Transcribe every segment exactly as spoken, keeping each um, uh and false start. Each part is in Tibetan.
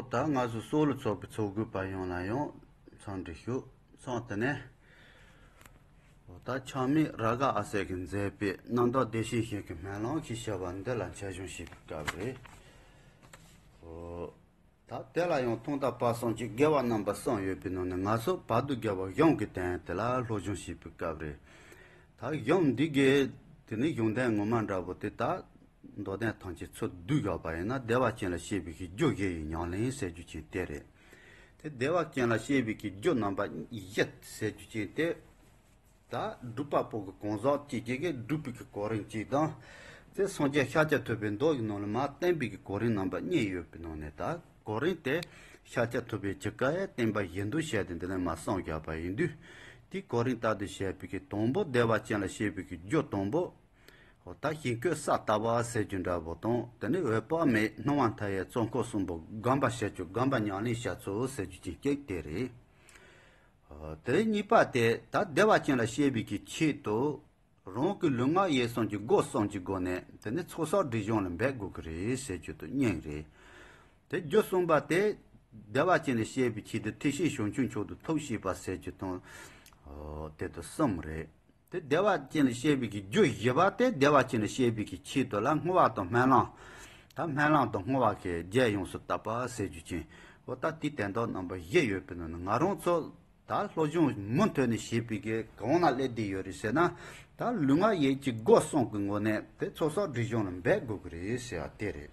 ད་ང་ཚོ་སོག་ལུ་ཚོགས་པའི་ཚོགས་དགོས་པ་ཡོངས་ལ་ཡང་འཚམས་འདྲི་ཞུ། ཚང་དེ་ནས་ད་ཆགས་མེད་ར་ག་ཨ་སེ་གི་མཛད་པའི་རྣམ་དག་བདེ་ཆེན་ཞིག་གི་སྨོན་ལམ་ཞེས་བྱ་བ་འདི་ལ་འཆད་སྦྱོང་བྱེད་པའི་སྐབས་རེད། ད་དེ་ལ་ཡང་ཐོག་མཐའ་བར་གསུམ་གྱི་དགེ་བ་རྣམ་པ་གསུམ་ཡོད་པའི་ནང་ནས་ང་ཚོ་བར་དུ་དགེ་བ་གཞུང་གི་དོན་དེ་ལ་སློབ་སྦྱོང་བྱེད་པའི་སྐབས་རེད། ད་གཞུང་འདི་གའི་དེ་ནི་གཞུང་དོན་ངོ་མ་འདྲ་པོ་དེ་ད་མདོ་དོན་ཐམས་ཅད་ཚུར་བསྡུས་བཞག་པ་ཡིན་ན། བདེ་བ་ཅན་ལ་སྐྱེས་པའི་གི་རྒྱུ་བཞི་ཡི་ཉམས་ལེན་ཟེར་རྒྱུ་ཅན་དེ་རེད། དེ་བདེ་བ་ཅན་ལ་སྐྱེས་པའི་གི་རྒྱུ་རྣམ་པ་བཞི་ཟེར་རྒྱུ་ཅན་དེ། ད་སྒྲུབ་པ་པོ་གི་གང་ཟག་གཅིག་གིས་སྒྲུབ་པའི་གི་གོ་རིམ་གཅིག་དང་། དེ་སངས་རྒྱས་ཤཱཀྱ་ཐུབ་པའི་མདོ་ཡི་ནང་ལ་མར་བསྟན་པའི་གི་གོ་རིམ་རྣམ་པ་གཉིས་ཡོད་པའི་ནང་ནས། ད་གོ་རིམ་དེ་ཤཱཀྱ་ཐུབ་པའི་ཇི་སྐད་བསྟན་པ་བཞི་མདོ་ཞེས་ཏེ་འདི་ནས་མར་གསུངས་བཞག་པ་ཡིན་དུས། དེའི་གོ་རིམ་ལྟར་དུ་བྱས་པའི་གི་དང་པོ་བདེ་བ་ཅན་ལ་སྐྱེས་པའི་གི་རྒྱུ་དང་པོ། འོ་ད་ཞིང་བཀོད་ས་ལྟ་བ་ཟེར་རྒྱུ་འདྲ་པོ་དང་། དེ་ནས་འོད་དཔག་མེད་སྣང་བ་མཐའ་ཡས་གཙོ་འཁོར་གསུམ་པོ་སྒོམ་པ་བྱེད་རྒྱུ། སྒོམ་པ་ཉམས་ལེན་བྱ་ཚུལ་ཟེར་རྒྱུ་ཅན་གཅིག་དེ་རེད། དེ་གཉིས་པ་དེ་ད་བདེ་བ་ཅན་ལ་སྐྱེས་པའི་གི་ཆེད་དུ། རང་གི་ལུས་ངག་ཡིད་གསུམ་གྱི་སྒོ་གསུམ་གྱི་སྒོ་ནས་དེ་ནི་ཚོགས་བསགས་སྒྲིབ་སྦྱོང་ལ་འབད་དགོས་ཀྱི་རེད་ཟེར་རྒྱུ་དང་གཉིས་རེད། དེ་རྒྱུ་གསུམ་པ་དེ་བདེ་བ་ཅན་ལ་སྐྱེས་པའི་ཆེད་དུ་ཐེག་ཆེན་བྱང་ཆུབ་མཆོག་ཏུ་ཐུགས་བསྐྱེད་པ་ཟེར་རྒྱུ་དང་། དེ་དང་གསུམ་རེད། དེ་བདེ་བ་ཅན་ལ་སྐྱེས་པའི་གི་རྒྱུ་བཞི་པ་དེ་བདེ་བ་ཅན་ལ་སྐྱེས་པའི་གི་ཆེད་དུ་ལ་བསྔོ་བ་དང་སྨོན་ལམ། ད་སྨོན་ལམ་དང་བསྔོ་བ་གི་རྒྱལ་ཡོངས་སུ་དག་པ་ཟེར་རྒྱུ་ཅན། འོ་ད་དེའི་དོན་དག་རྣམ་པ་བཞི་ཡོད་པའི་ནང་ནས་ང་རང་ཚོ་ད་སློབ་སྦྱོང་མུ་མཐུད་ནས་བྱེད་པའི་གི་གང་ན་སླེབས་བསྡད་ཡོད་རེད་ཟེར་ན། ད་ལུས་ངག་ཡིད་ཀྱི་སྒོ་གསུམ་གྱི་ངོས་ནས་དེ་ཚོགས་བསགས་སྒྲིབ་སྦྱོང་ལ་འབད་དགོས་ཀྱི་རེད་ཟེར་བ་དེ་རེད།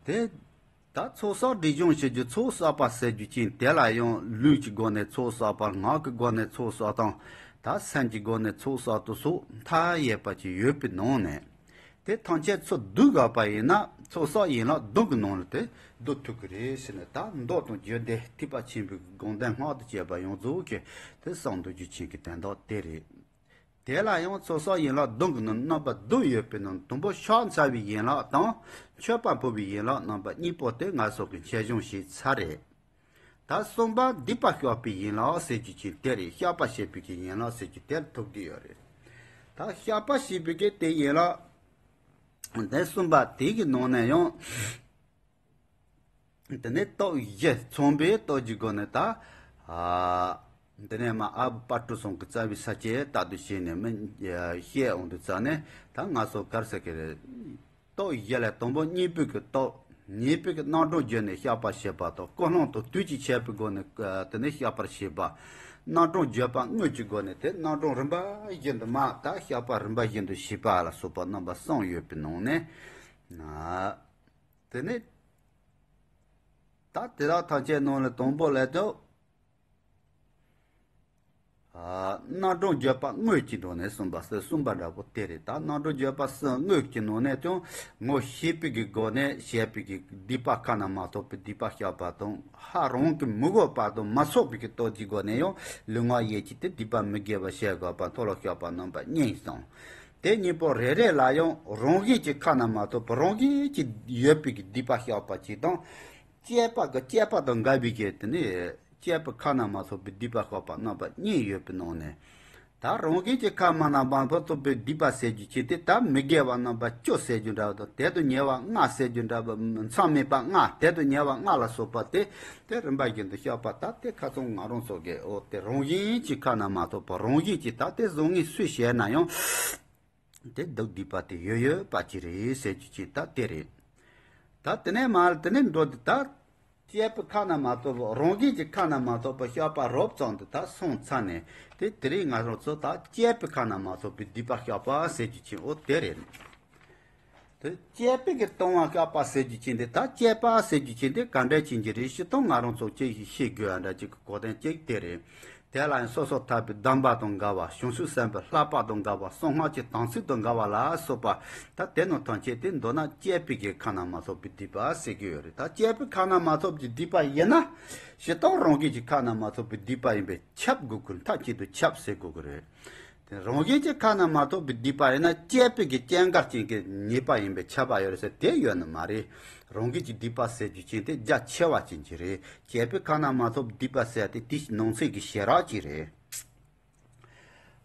དེ་ད་ཚོགས་བསགས་སྒྲིབ་སྦྱོང་བྱེད་རྒྱུ། ཚོགས་བསགས་པ་ཟེར་རྒྱུ་ཅན་དེ་ལ་ཡང་ལུས་ཀྱི་སྒོ་ནས་ཚོགས་བསགས་པ། ངག་གི་སྒོ་ནས་ཚོགས་བསགས་དང་། ད་སེམས་ཀྱི་སྒོ་ནས་ཚོགས་བསགས་དུ་སོགས་མཐའ་ཡས་པ་ཅིག་ཡོད་པའི་ནང་ནས། དེ་ཐམས་ཅད་ཚུར་བསྡུ་དགོས་པ་ཡིན་ན་ཚོགས་བསགས་ཡན་ལག་བདུན་གྱི་ནང་ལ་དེ་བསྡུ་ཐུབ་ཀྱི་རེད་ཟེར་ནས། ད་མདོ་དང་རྒྱུད་སྡེ་ཐེག་པ་ཆེན་པོའི་དགོངས་དོན་སྔགས་དང་བཅས་པ་ཡོངས་རྫོགས་ཀྱི་དེ་གསུང་དུ་རྒྱུ་ཅན་གྱི་དོན་དག་དེ་རེད། དེ་ལ་ཡང་ཚོགས་བསགས་ཡན་ལག་བདུན་གྱི་ནང་རྣམ་པ་བདུན་ཡོད་པའི་ནང་དང་པོ་ཕྱག་འཚལ་བའི་ཡན་ལག་དང་མཆོད་པ་ཕུལ་བའི་ཡན་ལག་རྣམ་པ་གཉིས་པོ་དེ་ང་ཚོ་གིས་འཆད་སྦྱོང་བྱས་ཚར་རེད། ད་གསུམ་པ་སྡིག་པ་བཤགས་པའི་ཡན་ལག་ཟེར་རྒྱུ་ཅན་དེ་རེད། བཤགས་པ་བྱེད་པའི་གི་ཡན་ལག་ཟེར་རྒྱུ་དེར་ཐུག་གི་ཡོད་རེད། ད་བཤགས་པ་བྱེད་པའི་གི་དེ་ཡན་ལག་དེ་གསུམ་པ་དེ་གི་ནང་ནས་ཡང་དེ་ནས་སྟོབས་བཞི་མཚོན་པའི་སྟོབས་ཀྱི་སྒོ་ནས་ད། ཨ། འདི་ནས་མ་ཨ་བུ་དཔལ་སྤྲུལ་ཚང་གི་རྩ་བའི་ས་བཅད་ལྟར་དུ་བྱས་ནས་མི་བཤད་འོང་དུས་ཙ་ནས། ད་ང་ཚོ་ག་རེ་ཟེར་གི་རེད། སྟོབས་བཞི་ལས་དང་པོ་སྙིང་པོའི་གི་སྟོབས། ཉེས་པའི་གི་རྣམ་གྲངས་བརྗོད་ནས་བཤགས་པ་བྱེད་པ་དང་། ཀུན་སློང་དང་དུས་ཀྱིས་ཆད་པའི་སྒོ་ནས་དེ་ནས་བཤགས་པར་བྱེད་པ། རྣམ་གྲངས་བརྗོད་པ་དངོས་ཀྱི་སྒོ་ནས་དེ་རྣམ་གྲངས་རིམ་པ་བཞིན་དུ་མ་ད་བཤགས་པ་རིམ་པ་བཞིན་དུ་བྱེད་པ་ལ་སོགས་པ་རྣམ་པ་གསུམ་ཡོད་པའི་ནང་ནས། དེ་ནས་ད་དེ་དག་ཐམས་ཅད་ནང་ལ་དང་པོ་ལས་དོ། རྣམ་གྲངས་བརྗོད་པ་དངོས་ཀྱི་སྒོ་ནས་གསུངས་པ་ཟེར་གསུངས་པ་འདྲ་པོ་དེ་རེད། ད་རྣམ་གྲངས་བརྗོད་པ་གསུམ་དངོས་ཀྱི་ནང་ནས་ཀྱང་ངོ་ཤེས་པའི་གི་སྒོ་ནས་བྱས་པའི་གི་སྡིག་པ་ཁ་ན་མ་ཐོ་བའི་སྡིག་པ་བཤགས་པ་དང་། ཧ་རང་གི་མི་དགོས་པ་དང་མ་ཚོགས་པའི་གི་སྟོབས་ཀྱི་སྒོ་ནས་ཡང་ལུས་ངག་ཡིད་ཀྱི་དེ་སྡིག་པ་མི་དགེ་བ་བྱས་དགོས་པ་མཐོལ་ལོ་བཤགས་པ་རྣམ་པ་གཉིས་སོང་། དེ་གཉིས་པོ་རེ་རེ་ལ་ཡང་རང་བཞིན་གྱི་ཁ་ན་མ་ཐོ་བའི་རང་བཞིན་གྱི་ཡོད་པའི་གི་སྡིག་པ་བཤགས་པ་གཅིག་དང་། བཅས་པ་གི་བཅས་པ་དང་འགལ་བའི་གི་དེ་ནི་བཅས་པའི་ཁ་ན་མ་ཐོ་བའི་སྡིག་པ་བཤགས་པ་རྣམ་པ་གཉིས་ཡོད་པའི་ནང་ནས། ད་རང་བཞིན་གྱི་ཁ་ན་མ་ཐོ་བའི་སྡིག་པ་ཟེར་རྒྱུ་ཅན་དེ་ད་མི་དགེ་བ་རྣམ་པ་བཅུ་ཟེར་རྒྱུ་འདྲ་བ་དང་། དེ་དང་ཉེ་བ་ལྔ་ཟེར་རྒྱུ་འདྲ་བ། མཚམས་མེད་པ་ལྔ། དེ་དང་ཉེ་བ་ལྔ་ལ་སོགས་པ་དེ་དེ་རིམ་པ་བཞིན་དུ་བཤགས་པ། ད་དེ་ཁ་ཚང་ང་རང་ཚོ་གི་འོ་དེ་རང་བཞིན་གྱི་ཁ་ན་མ་ཐོ་བའི་རང་བཞིན་གྱི་ད་དེ་བཟང་ངན་སུས་བྱས་ན་ཡང་དེ་སྡིག་སྡིག་པ་དེ་ཡོད་ཡོད་པ་ཅིག་རེད་ཟེར་རྒྱུ་ཅན་ད་དེ་རེད། ད་དེ་ནས་མར་དེ་ནས་མདོ་འདི་ད། བཅས་པའི་ཁ་ན་མ་ཐོ་བའི་རང་བཞིན་གྱི་ཁ་ན་མ་ཐོ་བའི་བཤགས་པ་རོབ་ཙམ་དུ་ད་སོང་ཚར་ནས། དེ་དེ་རིང་ང་རང་ཚོ་ད་བཅས་པའི་ཁ་ན་མ་ཐོ་བའི་སྡིག་པ་བཤགས་པ་ཟེར་རྒྱུ་ཅན་འོ་དེ་རེད། དེ་བཅས་པའི་གི་ལྟུང་བ་བཤགས་པ་ཟེར་རྒྱུ་ཅན་དེ། ད་བཅས་པ་ཟེར་རྒྱུ་ཅན་དེ་ག་འདྲ་ཅན་གྱི་རེད། སྤྱིར་བཏང་ང་རང་ཚོ་ཅིག་ཤེས་དགོས་པ་འདྲ་ཅིག་གི་གོ་དོན་གཅིག་དེ་རེད། དེ་ལ་ཡང་སོ་སོར་ཐར་པའི་སྡོམ་པ་དང་འགལ་བ། བྱང་ཆུབ་སེམས་དཔའི་བསླབ་པ་དང་འགལ་བ། གསང་སྔགས་ཀྱི་དམ་ཚིག་དང་འགལ་བ་ལ་སོགས་པ། ད་དེ་རྣམས་ཐམས་ཅད་དེ་མདོར་ན་བཅས་པའི་གི་ཁ་ན་མ་ཐོ་བའི་སྡིག་པ་ཟེར་གྱི་ཡོད་རེད། ད་བཅས་པའི་ཁ་ན་མ་ཐོ་བའི་སྡིག་པ་ཡིན་ན། སྤྱིར་བཏང་རང་བཞིན་གྱི་ཁ་ན་མ་ཐོ་བའི་སྡིག་པ་ཡིན་པས་ཁྱབ་དགོས་ཀྱི། མཐའ་གཅིག་ཏུ་ཁྱབ་ཟེར་དགོས་ཀྱི་རེད། དེ་རང་བཞིན་གྱི་ཁ་ན་མ་ཐོ་བའི་སྡིག་པ་ཡིན་ན། བཅས་པའི་གི་སྐྱེ་འགག་ཅན་གྱི་ཉེས་པ་ཡིན་པས་ཁྱབ་པ་ཡོད་རེད་ཟེར་དེ་ཡོད་ནི་མ་རེད། རང་བཞིན་གྱི་སྡིག་པ་ཟེར་རྒྱུ་ཅན་དེ་རྒྱ་ཆེ་བ་ཅན་གྱི་རེད། བཅས་པའི་ཁ་ན་མ་ཐོ་བའི་སྡིག་པ་ཟེར་དེ་དེ་ནང་གསེས་ཀྱི་ཞེ་དྲག་ཅིག་རེད།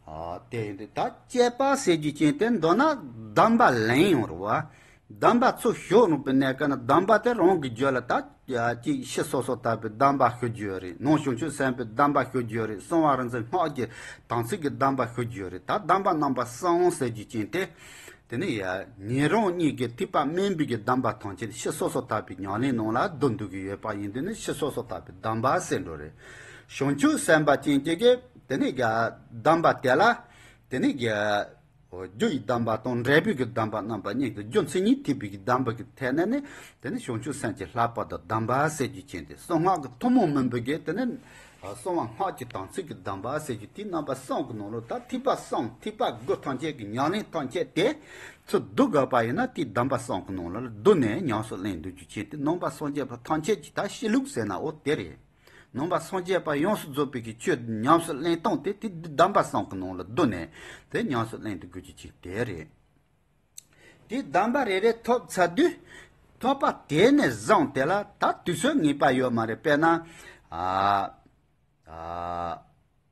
ཨ། དེ་ཡིན་དུས་ད་བཅས་པ་ཟེར་རྒྱུ་ཅན་དེ་མདོར་ན་སྡོམ་པ་ལེན་ཡོང་རེད་བ། གདམས་པ་ཚུར་ཞུ་རུང་པའི་གནས་སྐབས་ན་གདམས་པ་དེ་རང་གི་རྒྱུད་ལ་ད་ཅིག་ཕྱི་སོ་སོ་ལྟ་བུའི་གདམས་པ་ཞུ་རྒྱུ་ཡོད་རེད། ནང་བྱང་ཆུབ་སེམས་དཔའི་གདམས་པ་ཞུ་རྒྱུ་ཡོད་རེད། གསང་བ་རིག་འཛིན་སྔགས་ཀྱི་དམ་ཚིག་གི་གདམས་པ་ཞུ་རྒྱུ་ཡོད་རེད། ད་གདམས་པ་རྣམ་པ་གསུམ་ཟེར་རྒྱུ་ཅན་དེ། དེ་ནས་ཡ། ཉན་རང་གཉིས་ཀྱི་ཐེག་པ་དམན་པའི་གི་གདམས་པ་ཐམས་ཅད་ཕྱི་སོ་སོ་ལྟ་བུའི་ཉམས་ལེན་ནང་ལ་བསྡུ་འདུག་གི་ཡོད་པ་ཡིན་དུས་ནི་ཕྱི་སོ་སོ་ལྟ་བུའི་གདམས་པ་ཟེར་འགྲོ་རེད། བྱང་ཆུབ་སེམས་དཔའ་ཅན་གྱི་གི་དེ་ནས་གི་གདམས་པ་དེ་ལ། དེ་ནས་གི་རྒྱུ་ཡི་གདམས་པ་དང་འབྲས་བུའི་གི་གདམས་པ་རྣམ་པ་གཉིས་ཀྱི་རྒྱུ་མཚན་ཉིད་ཐེག་པའི་གི་གདམས་པ་གི་ཐད་ནས་ནི། དེ་ནི་བྱང་ཆུབ་སེམས་ཀྱི་བསླབ་པ་དང་གདམས་པ་ཟེར་རྒྱུ་ཅན་དེ་གསང་སྔགས་ཀྱི་ཐུན་མོང་མིན་པའི་གི་དེ་ནི། གསང་བ་སྔགས་ཀྱི་དམ་ཚིག་གི་གདམས་པ་ཟེར་རྒྱུ་དེའི་རྣམ་པ་གསུམ་གྱི་ནང་ལ་ད་ཐེག་པ་གསུམ་ཐེག་པ་དགུ་ཐམས་ཅད་ཀྱི་ཉམས་ལེན་ཐམས་ཅད་དེ་ཚུར་བསྡུ་དགོས་པ་ཡིན་ན། དེའི་གདམས་པ་གསུམ་གྱི་ནང་ལ་བསྡུ་ནས་ཉམས་སུ་ལེན་འདུག་རྒྱུ་ཅན་དེ་ནང་པ་སངས་རྒྱས་པ་ཐམས་ཅད་ཀྱི་ད་གཤིས་ལུགས་ཟེར་ན་འོ་དེ་རེད། ནང་པ་སངས་རྒྱས་པ་ཡོངས་སུ་རྫོགས་པའི་གི་ཆོས་ཉམས་སུ་ལེན་སྟངས་དེ་དེ་གདམས་པ་གསུམ་གྱི་ནང་ལ་བསྡུ་ནས་དེ་ཉམས་སུ་ལེན་དུ་དགོས་རྒྱུ་ཅིག་དེ་རེད། དེ་གདམས་པ་རེ་རེ་ཐོབ་ཚར་དུས། ཐོབ་པ་དེ་ནས་བཟུང་དེ་ལ་ད་དུས་ཚོད་ངེས་པ་ཡོད་མ་རེད། དཔེར་ན། ཨ། ཨ།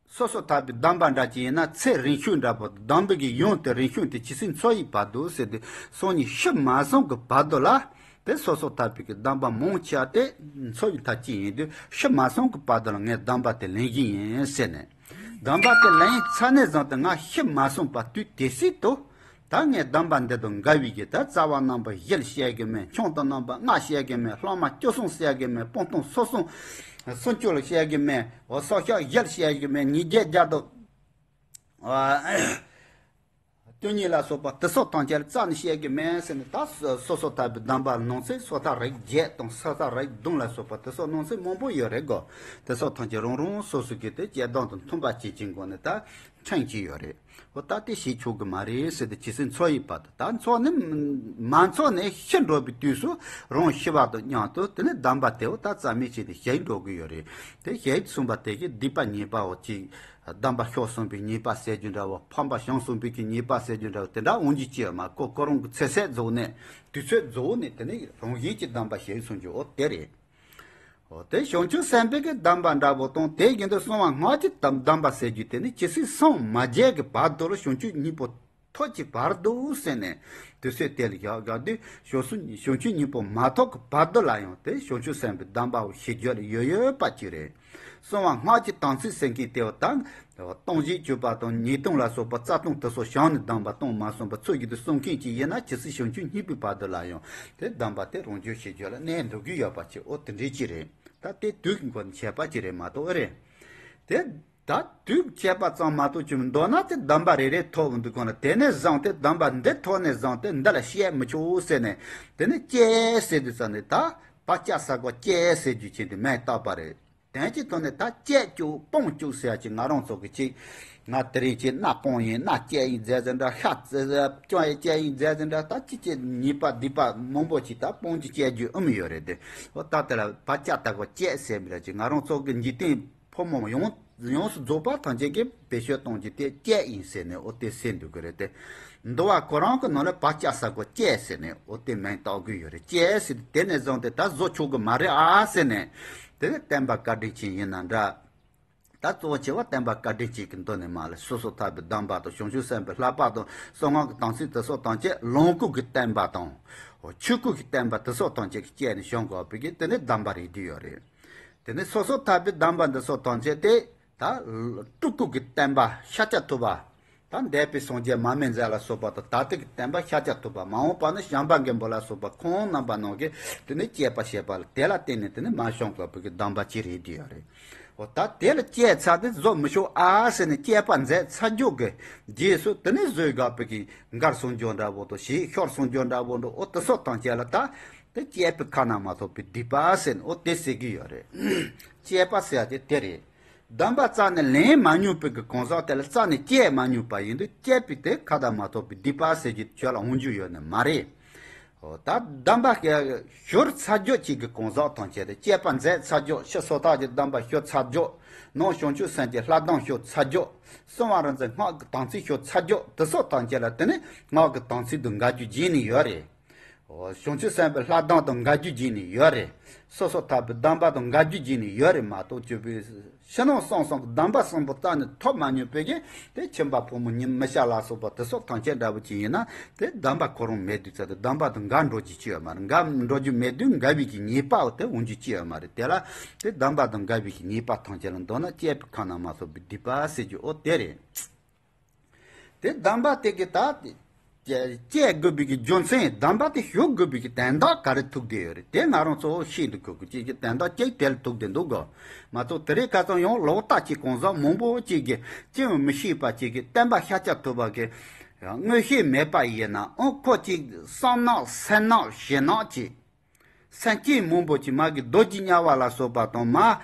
སོ་སོ་ལྟ་བུའི་གདམས་པ་འདྲ་ཅིག་ཡིན་ན་ཚེ་རིང་ཤོས་འདྲ་པོ། གདམས་པའི་གི་ཡུན་དེ་རིང་ཤོས་དེ་ཇི་སྲིད་འཚོ་ཡི་བར་དུ་ཟེར་དུས་སང་ཉིན་ཤི་མ་སོང་གི་བར་དུ་ལ། དེ་སོ་སོ་ལྟ་བུའི་གི་གདམས་པ་མང་ཆེ་བ་དེ་འཚོ་བའི་མཐའ་ཅིག་ཡིན་དུས་ཤི་མ་སོང་གི་བར་དུ་ལ་ངས་གདམས་པ་དེ་ལེན་གྱི་ཡིན་ཟེར་ནས། གདམས་པ་དེ་ལེན་ཚར་ནས་བཟུང་སྟེ་ང་ཤི་མ་སོང་བར་དུས་དེ་སྲིད་དུ། ད་ངས་གདམས་པ་འདི་དང་འགལ་བའི་གི་ད་རྩ་བ་རྣམ་པ་བཞི་ལ་བཤད་གི་མེད། ཆུང་དང་རྣམ་པ་ལྔ་བཤད་གི་མེད། ལྷག་མ་བཅུ་གསུམ་བཤད་གི་མེད། སྤང་ཐང་སོ་གསུམ་སུམ་ཅུ་ལ་བཤད་གི་མེད། འོ་སོ་ཤོག་བཞི་ལ་བཤད་གི་མེད། ཉིས་བརྒྱ་བརྒྱ་དང་བཅུ་གཉིས་ལ་སོགས་པ་དེ་སོགས་ཐམས་ཅད་ལ་རྩ་ནས་བཤད་གི་མེད་ཟེར་ནས། ད་སོ་སོ་ལྟ་བུའི་གདམས་པ་ནང་ཚན་སོ་ཐར་རིགས་བརྒྱད་དང་སོ་ཐར་རིགས་བདུན་ལ་སོགས་པ་དེ་སོགས་ནང་ཚན་མང་པོ་ཡོད་རེད་གོ། དེ་སོགས་ཐམས་ཅད་རང་རང་སོ་སོ་གི་དེ་དཔྱད་གདམས་དང་མཐུན་པ་བྱེད་ཀྱི་སྒོ་ནས་ད་ཕྲན་གྱི་ཡོད་རེད། འོ་ད་དེ་བྱེད་ཆོག་གི་མ་རེད་ཟེར་ཏེ། ཇི་སྲིད་འཚོ་ཡི་བར་དུ། ད་འཚོ་ནི་མ་འཚོ་ནས་ཤི་འགྲོ་བའི་དུས་སུ་རང་ཤི་བ་དང་མཉམ་དུ་དེ་ནི་གདམས་པ་དེ་འོ་ད་རྩ་མེད་བྱས་ཏེ་ཞིག་འགྲོ་གི་ཡོད་རེད། དེ་ཞིག་གསུངས་པ་དེ་གི་སྡིག་པ་ཉེས་པའོ་ཅིག་གདམས་པ་ཤོར་སོང་བའི་ཉེས་པ་ཟེར་རྒྱུ་འདྲ་བོ། ཕམ་པ་བྱུང་སོང་བའི་གི་ཉེས་པ་ཟེར་རྒྱུ་འདྲ་བོ་དེ་འདྲ་འོང་རྒྱུ་ཅི་ཡོད་མ། ཁོ་ཁོ་རང་གི་ཚེ་ཚད་རྫོགས་ནས་དུས་ཚོད་རྫོགས་ནས་དེ་ནི་རང་བཞིན་གྱིས་གདམས་པ་ཞིག་གསུང་རྒྱུ་འོ་དེ་རེད། འོ་དེ་བྱང་ཆུབ་སེམས་དཔའི་གི་གདམས་པ་འདྲ་བོ་དང་། དེ་བཞིན་དུ་གསང་བ་སྔགས་ཀྱི་གདམས་པ་ཟེར་རྒྱུ་དེ་ནི་ཇི་སྲིད་སངས་མ་རྒྱས་ཀྱི་བར་དུ་ལ་བྱང་ཆུབ་གཉིས་པོ་ཐོབ་ཀྱི་བར་དུ་ཟེར་ནས་དུས་ཚོད་དེ་ལ་བཞག་བཞག་དུས་བྱང་སུ་བྱང་ཆུབ་གཉིས་པོ་མ་ཐོབ་ཀྱི་བར་དུ་ལ་ཡང་དེ་བྱང་ཆུབ་སེམས་དཔའི་གདམས་པའོ་ཞེས་བརྗོད་ལ་ཡོད་ཡོད་པ་ཅིག་རེད། གསང་བ་སྔགས་ཀྱི་དམ་ཚིག་ཟེར་མཁན་དེ་བ་དང་། སྟོང་བཞི་སྤྱོད་པ་དང་ཉེས་ལྟུང་ལ་སོགས་པ་རྩ་ལྟུང་དེ་སོགས་བྱང་ནས་གདམས་པ་གཏོང་མ་སོང་བ་ཚུལ་བཞིན་དུ་གསུང་མཁན་ཅིག་ཡིན་ན་ཇི་སྲིད་བྱང་ཆུབ་གཉིས་པའི་བར་དུ་ལ་ཡང་དེ་གདམས་པ་དེ་རང་བྱུང་ཞེས་བརྗོད་ལ་གནས་འགྲོ་གི་ཡོད་པ་ཅིག་འོ་དེ་འདྲའི་ཅིག་རེད། ད་དེ་དུས་ཀྱི་སྒོ་ནས་ཁྱད་པར་ཅིག་རེད་མ་གཏོགས་ཨེ་རེད། དེ་ད་དུས་ཁྱད་པར་ཙམ་མ་གཏོགས་ཅི་མི་འདུག་ན། དེ་གདམས་པ་རེ་རེ་ཐོབ་འདུག་གོ་ན། དེ་ནས་བཟུང་སྟེ་གདམས་པ་འདི་ཐོབ་ནས་བཟུང་སྟེ་འདི་ལ་བཤད་མི་ཆོག་ཟེར་ནས། དེ་ནས་བཅད་ཟེར་དུས་ཙམ་ནས་ད་བར་བཅད་ས་གོ་བཅད་ཟེར་རྒྱུ་ཅན་དེ་མིང་བཏགས་པ་རེད། དོན་གྱི་ཐོག་ནས་ད་བཅད་བཅུག་སྤང་བཅུག་ཟེར་ཡ་ཅིག་ང་རང་ཚོ་གི་ཅིག་ང་དེ་རིང་ཅིག་སྣ་སྤང་ཡིན། སྣ་བཅད་ཡིན་ཟེར་ཟིན་འདྲ། ཤ་ཙི་ཙི་བཅད་ཡིན་ཟེར་ཟིན་འདྲ། ད་ཅི་ཅི་ཉེས་པ་སྡིག་པ་མང་པོ་ཅིག་ད་སྤང་རྒྱུ་བཅད་རྒྱུ་ཨེ་མི་ཡོད་རེད་དེ། འོ་ད་དེ་ལ་བར་བཅད་ད་གོ་བཅད་ཟེར་མི་ར་ཅིག་ང་རང་ཚོ་གི་འཇིག་རྟེན་ཕོ་མོ་ཡོངས་ཡོངས་སུ་རྫོགས་པ་ཐམས་ཅད་ཀྱིས་བེད་སྤྱོད་གཏོང་རྒྱུ་དེ་བཅད་ཡིན་ཟེར་ནས་འོ་དེ་ཟེར་འདུག་གི་རེད་དེ། འདུལ་བ་ཁོ་རང་གི་ནང་ལ་བར་བཅད་ས་གོ་བཅད་ཟེར་ནས་འོ་དེ་མིང་བཏགས་གི་ཡོད་རེད། བཅད་ཟེར་དེ་ནས་བཟུང་སྟེ་ད་བཟོ་ཆོག་གི་མ་རེད་ཨ་ཟེར་ནས། དེ་ནས་བསྟན་པ་བཀའ་དྲིན་ཅན་ཡིན་ན་འདྲ། ད་གཙོ་བོ་ཆེ་བ་བསྟན་པ་བཀའ་དྲིན་ཅན་གྱི་མདོ་ནས་མར་ལ་སོ་སོ་ཐར་པའི་གདམས་པ་དང་། བྱང་ཆུབ་སེམས་དཔའི་བསླབ་པ་དང་། གསང་སྔགས་ཀྱི་དམ་ཚིག་དེ་སོགས་ཐམས་ཅད་ལོངས་སྐུ་གི་བསྟན་པ་དང་། ཆོས་སྐུ་གི་བསྟན་པ་དེ་སོགས་ཐམས་ཅད་ཀྱི་བཅད་ནས་བྱུང་དགོས་པའི་གི་དེ་ནས་གདམས་པ་རེད་བསྡུས་ཡོད་རེད། དེ་ནས་སོ་སོ་ཐར་པའི་གདམས་པ་འདི་སོགས་ཐམས་ཅད་དེ་ད་སྤྲུལ་སྐུ་གི་བསྟན་པ་ཤཱཀྱ་ཐུབ་པ། ད་འདས་པའི་སངས་རྒྱས་མར་མེ་མཛད་ལ་སོགས་པ་དང་། ད་ལྟ་གི་བསྟན་པ་ཤཱཀྱ་ཐུབ་པ། མ་འོངས་པ་ནི་བྱམས་པ་མགོན་པོ་ལ་སོགས་པ་ཁོང་རྣམ་པ་རྣམས་ཀྱིས་དེ་ནས་བཅད་པ་བྱས་པ་ལ་དེ་ལ་བརྟེན་ནས་དེ་ནས་མར་བྱུང་དགོས་པའི་གི་གདམས་པ་ཅིག་རེད་བསྡུས་ཡོད་རེད། འོ་ད་དེ་ལ་བཅད་ཚར་དུས་བཟོ་མི་ཆོག་ཨ་ཟེར་ནས་བཅད་པ་མཛད་ཚར་རྒྱུ་གི་རྗེས་སུ་དེ་ནས་བཟོས་དགོས་པའི་གི་མགར་གསུང་རྒྱུ་འདྲ་བོ་དང་། ཞིག་ཤོར་གསུང་རྒྱུ་འདྲ་བོ་འདྲ། འོ་དེ་སོགས་ཐམས་ཅད་ལ་ད་དེ་བཅད་པའི་ཁ་ན་མ་ཐོ་བའི་སྡིག་པ་ཟེར་ནས་འོ་དེ་ཟེར་གི་ཡོད་རེད། བཅད་པ་ཟེར་ཡ་དེ་དེ་རེད། གདམས་པ་རྩ་ནས་ལེན་མ་མྱོང་པའི་གི་གང་ཟག་དེ་ལ་རྩ་ནས་བཅད་མ་མྱོང་པ་ཡིན་དུས། བཅད་པའི་དེ་ཁ་ན་མ་ཐོ་བའི་སྡིག་པ་ཟེར་རྒྱུ་ཁྱོད་ལ་འོང་རྒྱུ་ཡོད་ནི་མ་རེད། འོ་ད་གདམས་པ་ཞུ་ཚར་རྒྱུ་ཅིག་གི་གང་ཟག་ཐམས་ཅད་དེ། བཅད་པ་མཛད་ཚར་རྒྱུ། ཕྱི་སོ་ཐར་གྱི་གདམས་པ་ཞུ་ཚར་རྒྱུ། ནང་བྱང་ཆུབ་སེམས་ཀྱི་བསླབ་གདམས་ཞུ་ཚར་རྒྱུ། གསང་བ་རིག་འཛིན་སྔགས་ཀྱི་དམ་ཚིག་ཞུ་ཚར་རྒྱུ། དེ་སོགས་ཐམས་ཅད་ལ་དེ་ནི་སྔགས་ཀྱི་དམ་ཚིག་ཏུ་འགལ་རྒྱུ་རྗེས་ནས་ཡོད་རེད། བྱང་ཆུབ་སེམས་དཔའི་ལྷ་གདམས་དང་འགལ་རྒྱུ་བྱས་ནས་ཡོད་རེད། སོ་སོ་ཐར་པའི་གདམས་པ་དང་འགལ་རྒྱུ་བྱས་ནས་ཡོད་རེད་མ་གཏོགས། སྤྱོད་པའི་ཕྱི་ནང་གསང་གསུམ་གྱི་གདམས་པ་གསུམ་པོ་རྩ་ནས་ཐོབ་མ་མྱོང་བའི་གི་དེ་ཁྱིམ་པ་ཕོ་མོ་ཉི་མི་ཤ་ལ་སོགས་པ་དེ་སོགས་ཐམས་ཅད་འདྲ་པོ་ཅིག་ཡིན་ན། དེ་གདམས་པ་ཁོ་རང་མེད་དུས་ཙམ་དུ་གདམས་པ་དང་འགལ་འགྲོ་རྒྱུ་ཅི་ཡོད་མ་རེད། འགལ་འགྲོ་རྒྱུ་མེད་དུས་འགལ་བའི་གི་ཉེས་པ་དེ་འོང་རྒྱུ་ཅི་ཡོད་མ་རེད། དེ་ལ་དེ་གདམས་པ་དང་འགལ་བའི་གི་ཉེས་པ་ཐམས་ཅད་ལ་མདོར་ན་བཅས་པའི་ཁམས་ན་མ་སོགས་པའི་སྡིག་པ་ཟེར་རྒྱུ་འོ་དེ་རེད། དེ་གདམས་པ་དེ་གི་ད་སྤྱད་དགོས་པའི་གི་རྒྱུ་མཚན། གདམས་པ་དེ་ཞུ་དགོས་པའི་གི་དོན་དག་ག་རེ་ཐུག་བསྡད་ཡོད་རེད། དེ་ང་རང་ཚོ་ཤེས་འདུག་དགོས་ཀྱི་ཅིག་གི་དོན་དག་ཅིག་དེ་ལ་ཐུག་བསྡད་འདུག་གོ། མ་གཏོགས་དེ་རིང་ཁ་སང་ཡང་ལོག་ལྟ་ཅིག་གང་ཟག་མང་པོ་ཅིག་གིས་ཅི་ཡང་མི་ཤེས་པ་ཅིག་གིས་བསྟན་པ་ཤཱཀྱ་ཐུབ་པ་གི་མངོན་ཤེས་མེད་པ་ཡིན་ན། ཨང་ཁོ་ཅིག་བསམ་ནག་སེམས་ནག་ཞེ་ནག་ཅིག་སེམས་ཅན་མང་པོ་ཅིག་མ་གི་རྡོ་རྗེ་དམྱལ་བ་ལ་སོགས་པ་དང་། མ་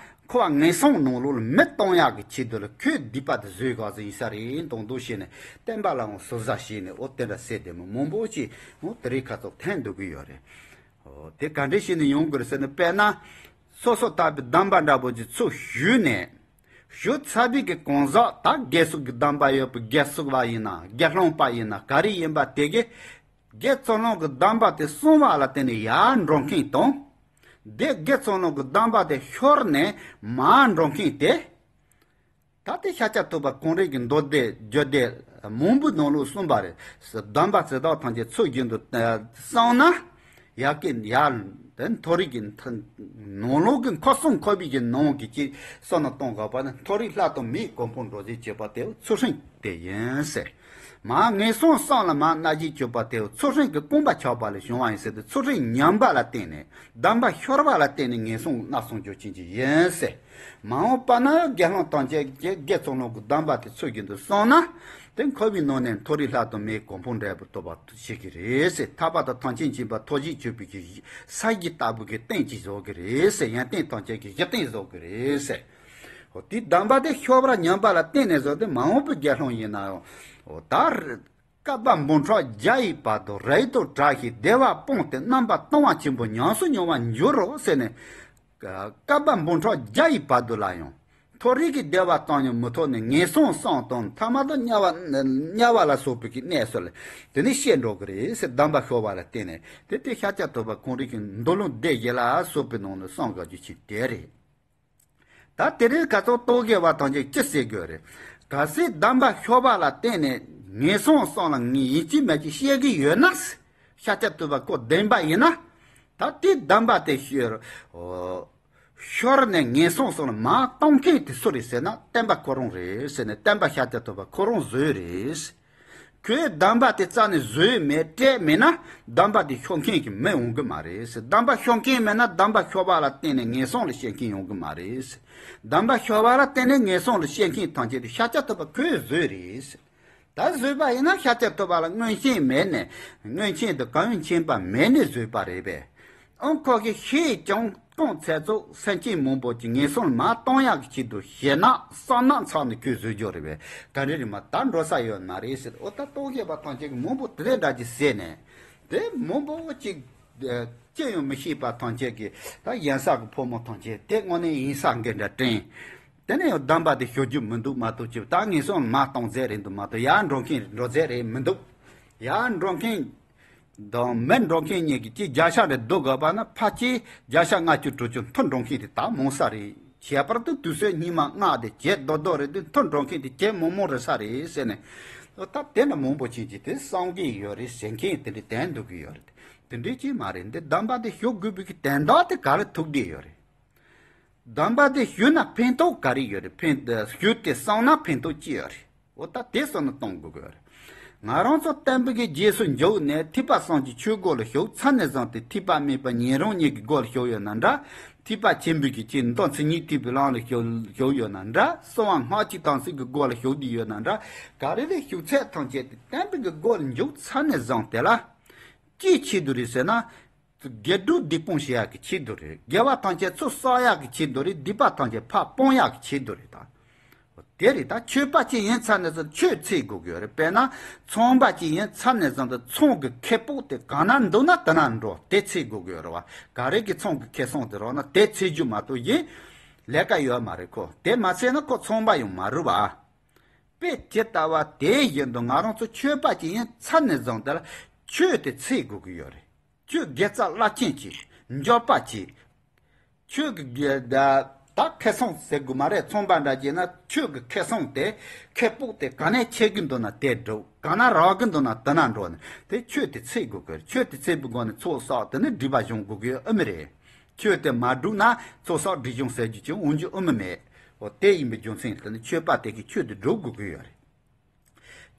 ཁོ་བ་ངན་སོང་ནང་ལོགས་ལ་མི་གཏོང་ཡག་གི་ཆེད་དུ་ལ་ཁོས་སྡིག་པ་དེ་བཟོས་ག་ཟེ་ཡིན་ས་རེད་མདོག་མདོག་བྱས་ནས་བསྟན་པ་ལའང་ཟུར་ཟ་བྱས་ནས་འོ་དེ་འདྲ་ཟེར་དེ་མི་མང་པོ་ཅིག་འོ་དེ་རིང་ཁ་ཐོག་འཐེན་འདུག་གི་ཡོད་རེད། འོ་དེ་ག་འདྲ་བྱས་ནས་ཡོང་དགོས་རེད་ཟེར་ན། དཔེར་ན་སོ་སོ་ཐར་པའི་གདམས་པ་འདྲ་པོ་ཅིག་ཚུར་ཞུས་ནས། ཞུ་ཚར་བའི་གི་གང་ཟག་ད་དགེ་ཚུལ་གྱི་གདམས་པ་ཡོད་པའི་དགེ་ཚུལ་བ་ཡིན་ན་དགེ་སློང་པ་ཡིན་ན་ག་རེ་ཡིན་པ་དེ་གིས་དགེ་ཚུལ་སློང་གི་གདམས་པ་དེ་གསུང་བ་ལ་བརྟེན་ནས་ཡར་འགྲོ་མཁན་དང་། དེ་དགེ་ཚུལ་སློང་གི་གདམས་པ་དེ་ཤོར་ནས་མར་འགྲོ་མཁན་དེ། ད་དེ་ཤཱཀྱ་ཐུབ་པ་ཁོང་རང་གི་མདོ་སྡེ་རྒྱུད་སྡེ་མང་པོའི་ནང་ལོགས་གསུངས་པ་རེད། གདམས་པ་ཚེ་བདག་ཐམས་ཅད་ཚུལ་བཞིན་དུ་བསྲུངས་ན། ཡ་གི་ཡ། དེ་མཐོ་རིས་ཀྱི་མཐའ་ནང་ལོགས་ཀྱི་འཁོར་གསུམ་འཁོར་བའི་གི་ནང་གི་ཅིག་བསམ་བློ་གཏོང་དགོས་པ་ནི། མཐོ་རིས་ལྷ་དང་མིའི་གོ་འཕང་འགྲོ་བྱེད་ཅེས་པ་དེ་ཚུལ་ཁྲིམས་དེ་ཡིན་ཟེར། མ་ངན་སོང་གསུམ་ལ་མ་མནར་གཅོད་བྱེད་པ་དེ་ཚུལ་ཁྲིམས་ཀྱི་རྐང་པ་ཆག་པ་ལས་བྱུང་བ་ཡིན་ཟེར་ཏེ། ཚུལ་ཁྲིམས་ཉམས་པ་ལ་བརྟེན་ནས་གདམས་པ་ཤོར་བ་ལ་བརྟེན་ནས་ངན་སོང་མནར་གསོད་རྒྱུ་ཅན་ཅིག་ཡིན་ཟེར། མ་འོངས་པ་ན་དགེ་སློང་ཐམས་ཅད་ཀྱིས་དགེ་ཚུལ་སློང་གི་གདམས་པ་དེ་ཚུལ་བཞིན་དུ་བསྲུངས་ན། དེ་འཁོར་བའི་ནང་ནས་མཐོ་རིས་ལྷ་དང་མིའི་གོ་འཕང་འབྲས་བུ་ཐོབ་པ་ཤེས་ཀྱི་རེད་ཟེར། ཐར་པ་དང་ཐམས་ཅད་མཁྱེན་པ་ཐུགས་རྗེ་ཆེན་པོའི་གི་ས་གཞི་ལྟ་བུ་གི་རྟེན་ཅིག་བཟོ་གི་རེད་ཟེར། ཡོན་ཏན་ཐམས་ཅད་ཀྱི་གཞི་རྟེན་བཟོ་གི་རེད་ཟེར། འོ་དེའི་གདམས་པ་དེ་ཤོར་བ་ཉམས་པ་ལ་བརྟེན་ནས་བཟོ་སྟེ། མ་འོངས་པའི་དགེ་སློང་ཡིན་ན་ཡང་འོ་ད་རེད། བསྐལ་པ་འབུམ་ཕྲག་བརྒྱ་ཡི་བར་དུ་རབ་ཏུ་བསྒྲལ་ཞིང་བདེ་བ་སྤངས་ཏེ་རྣམ་པར་ལྟུང་བ་ཆེན་པོ་ཉམས་སུ་མྱོང་བར་འགྱུར་རོ་ཟེར་ནས། བསྐལ་པ་འབུམ་ཕྲག་བརྒྱ་ཡི་བར་དུ་ལ་ཡང་མཐོ་རིས་ཀྱི་བདེ་བ་ཙམ་ཡང་མི་ཐོབ་ནས། ངན་སོང་གསུམ་དང་ཐ་མ་དང་དམྱལ་བ་དམྱལ་བ་ལ་སོགས་པའི་གི་གནས་སུ་ལ་དེ་ནས་སྐྱེ་འགྲོ་གི་རེད་ཟེར། གདམས་པ་ཤོར་བ་ལ་བརྟེན་ནས། དེ་དེ་ཤཱཀྱ་ཐུབ་པ་ཁོང་རང་གི་མདོ་ལུང་སྡེ་བཞི་ལ་སོགས་པའི་ནང་ནས་གསུངས་དགོས་རྒྱུ་ཅིག་དེ་རེད། ད་དེ་རིང་ཁ་སང་རྟོག་གེ་བ་ཐམས་ཅད་ཅི་ཟེར་དགོས་རེད། གལ་སྲིད་གདམས་པ་ཤོར་བ་ལ་བརྟེན་ནས་ངན་སོང་གསུམ་ལ་ངས་ཡིན་གཅིག་མིན་གཅིག་སྐྱེ་གི་ཡོད་ན། ཤཱཀྱ་ཐུབ་པ་ཁོ་བདེན་པ་ཡིན་ན། ད་དེ་གདམས་པ་དེ་ཤོར་ཤོར་ནས་ངན་སོང་གསུམ་ལ་མར་ལྟུང་མཁན་དེ་སུ་རེད་ཟེར་ན། བསྟན་པ་ཁོ་རང་རེད་ཟེར་ནས། བསྟན་པ་ཤཱཀྱ་ཐུབ་པ་ཁོ་རང་བཟོས་རེད། ཁོས་གདམས་པ་དེ་རྩ་ནས་བཟོས་མེད་སྤྲད་མེད་ན། གདམས་པ་དེ་ཤོར་མཁན་གྱི་མི་ཡོང་གི་མ་རེད་ཟེར། གདམས་པ་ཤོར་མཁན་མེད་ན་གདམས་པ་ཤོར་བ་ལ་བརྟེན་ནས་ངན་སོང་ལ་སྐྱེ་མཁན་ཡོང་གི་མ་རེད་ཟེར། གདམས་པ་ཤོར་བ་ལ་བརྟེན་ནས་ངན་སོང་ལ་སྐྱེ་མཁན་ཐམས་ཅད་དེ་ཤཱཀྱ་ཐུབ་པ་ཁོས་བཟོས་རེད་ཟེར། ད་བཟོས་པ་ཡིན་ན་ཤཱཀྱ་ཐུབ་པ་ལ་མངོན་ཤེས་མེད་ནས། མངོན་ཤེས་དང་གང་ཡང་མཁྱེན་པ་མེད་ནས་བཟོས་པ་རེད་པས། ཨང་ཁོ་གིས་ཤེས་ཀྱང་། གང་ཚེ་སྲོག་སེམས་ཅན་མང་པོ་ཅིག་ངན་སོང་ལ་མར་ལྟུང་ཡག་གི་ཆེད་དུ་ཞེ་ནག་བསམ་ནག་ཚང་ནས་ཁོས་བཟོས་རྒྱུ་རེད་པས། ག་རེ་རེད་མ་ད་འགྲོ་ས་ཡོད་མ་རེད་ཟེར། འོ་ད་རྟོག་གེ་བ་ཐམས་ཅད་ཀྱིས་མང་པོ་དེ་འདྲ་ཅིག་ཟེར་ནས། དེ་མང་པོ་ཅིག་ཅི་ཡང་མི་ཤེས་པ་ཐམས་ཅད་ཀྱིས། ད་གཞན་ས་གི་ཕོ་མོ་ཐམས་ཅད་དེ་དངོས་གནས་ཡིན་ས་འགའ་འདྲ་དྲན། དེ་ནས་ཡང་གདམས་པ་དེ་ཤོར་རྒྱུ་མི་འདུག་མ་གཏོགས་ཅི། ད་ངན་སོང་ལ་མར་ལྟུང་ཟེར་རེད་འདུག་མ་གཏོགས། ཡར་འགྲོ་མཁན་འགྲོ་ཟེར་རེད་མི་འདུག་ཡར་འགྲོ་མཁན་དང་མར་འགྲོ་མཁན་གཉིས་ཀྱི་ཅིག་བརྒྱ་ཆ་རེ་བསྡུ་དགོས་པ་ན། ཕལ་ཆེར་བརྒྱ་ཆ་ལྔ་བཅུ་དྲུག་ཅུ་མཐོ་འགྲོ་མཁན་དེ་ད་མང་ས་རེད། ཁྱད་པར་དུ་དུས་ཚོད་སྙིགས་མ་ལྔ་དེ་བྱེད་རྡོག་རྡོག་རེད་དུས། མཐོ་འགྲོ་མཁན་དེ་བྱེད་མང་མང་རེད་ས་རེད་ཟེར་ནས། ད་དེ་འདྲ་མང་པོ་ཅན་གྱིས་དེ་བསམ་གྱི་ཡོད་རེད་ཟེར་མཁན་དེ་འདྲ་བསྟན་འདུག་གི་ཡོད་རེད། དེ་འདྲ་ཅིག་མ་རེད། འདི་གདམས་པ་དེ་ཞུ་དགོས་པའི་གི་དོན་དག་དེ་ག་རེ་ཐུག་བསྡད་ཡོད་རེད། གདམས་པ་དེ་ཞུས་ན་ཕན་ཐོགས་ག་རེ་ཡོད་རེད། ཕན་ཞུས་ཏེ་བསྲུངས་ན་ཕན་ཐོགས་ཅི་ཡོད་རེད། འོ་ད་དེ་བསམ་བློ་གཏོང་དགོས་ཀྱི་ཡོད་རེད། ང་རང་ཚོ་བསྟན་པའི་གི་རྗེས་སུ་འཇུག་ནས་ཐེག་པ་གསུམ་གྱི་ཆོས་སྒོ་ལ་ཞུགས་ཚར་ནས་བཟུང་སྟེ། ཐེག་པ་དམན་པ་ཉན་རང་གཉིས་ཀྱི་སྒོ་ལ་ཞུགས་ཡོད་ན་འདྲ། ཐེག་པ་ཆེན་པོའི་གི་ཅིག་མདོ་མཚན་ཉིད་ཐེག་པའི་ལམ་ལ་ཞུགས་ཞུགས་ཡོད་ན་འདྲ། གསང་བ་སྔགས་ཀྱི་དམ་ཚིག་གི་སྒོ་ལ་ཞུགས་བསྡད་ཡོད་ན་འདྲ། ག་རེ་ལ་ཞུགས་ཚད་ཐམས་ཅད་དེ་བསྟན་པའི་གི་སྒོ་ལ་འཇུག་ཚར་ནས་བཟུང་སྟེ་ལ། ཅིའི་ཆེད་དུ་རེད་ཟེར་ན། དགེ་སྒྲུབ་སྡིག་སྤོང་བྱེད་ཡག་གི་ཆེད་དུ་རེད། དགེ་བ་ཐམས་ཅད་ཚུར་བསགས་ཡག་གི་ཆེད་དུ་རེད། སྡིག་པ་ཐམས་ཅད་ཕར་སྤོང་ཡག་གི་ཆེད་དུ་རེད་ད། དེ་རེད་ད། ཆོས་པ་ཅིག་ཡིན་ཚར་ནས་ཚུར་ཆོས་འཚོལ་དགོས་ཀྱི་ཡོད་རེད། དཔེར་ན་ཚོང་པ་ཅིག་ཡིན་ཚར་ནས་བཟུང་སྟེ་ཚོང་གི་ཁེ་སྤོགས་དེ་གང་ན་འདུག་ན་དེ་ན་འགྲོ་དེ་འཚོལ་དགོས་ཀྱི་ཡོད་རེད་བ། ག་རེ་གི་ཚོང་གི་ཁེ་བཟང་དེ་རག་ན་དེ་འཚོལ་རྒྱུ་མ་གཏོགས་གཞན་ལས་ཀ་ཡོད་མ་རེད་ཁོ། དེ་མ་འཚོལ་ན་ཁོ་ཚོང་པ་ཡང་མ་རུང་བ། དཔེ་ཇི་ལྟ་བ་དེ་བཞིན་དུ་ང་རང་ཚོ་ཆོས་པ་ཅིག་ཡིན་ཚར་ནས་བཟུང་སྟེ་ལ་ཆོས་དེ་འཚོལ་དགོས་ཀྱི་ཡོད་རེད། ཁྱོད་དགེ་རྩ་བླ་ཆེན་གྱིས་འབྱོར་པ་གྱིས། ཁྱོད་ཀྱི་དགེ་ད་ད་ཁེ་བཟང་ཟེར་དགོས་མ་རེད། ཚོང་པ་འདྲ་བྱས་ན་ཁྱོད་ཀྱི་ཁེ་བཟང་དེ་ཁེ་སྤོགས་དེ་ག་ནས་ཆད་གི་འདུག་ན་དེ་འགྲོ། ག་ན་རག་གི་འདུག་ན་དེ་ན་འགྲོ་ནས་དེ་ཁྱོད་དེ་ཚད་དགོས་གི། ཁྱོད་དེ་ཚད་པའི་སྒོ་ནས་ཚོགས་བསགས་དེ་ནི་སྒྲིབ་པ་སྦྱོང་དགོས་གི་ཨེ་མི་རེད། ཁྱོད་དེ་མ་སྒྲུབ་ན་ཚོགས་བསགས་སྒྲིབ་སྦྱོང་ཟེར་རྒྱུ་ཅིག་འོང་རྒྱུ་ཨེ་མི་མེད། འོ་དེ་ཡིན་པའི་རྒྱུ་མཚན་དེ་ནི་ཆོས་པ་དེ་གིས་ཁྱོད་དེ་སྒྲུབ་དགོས་གི་ཡོད་རེད།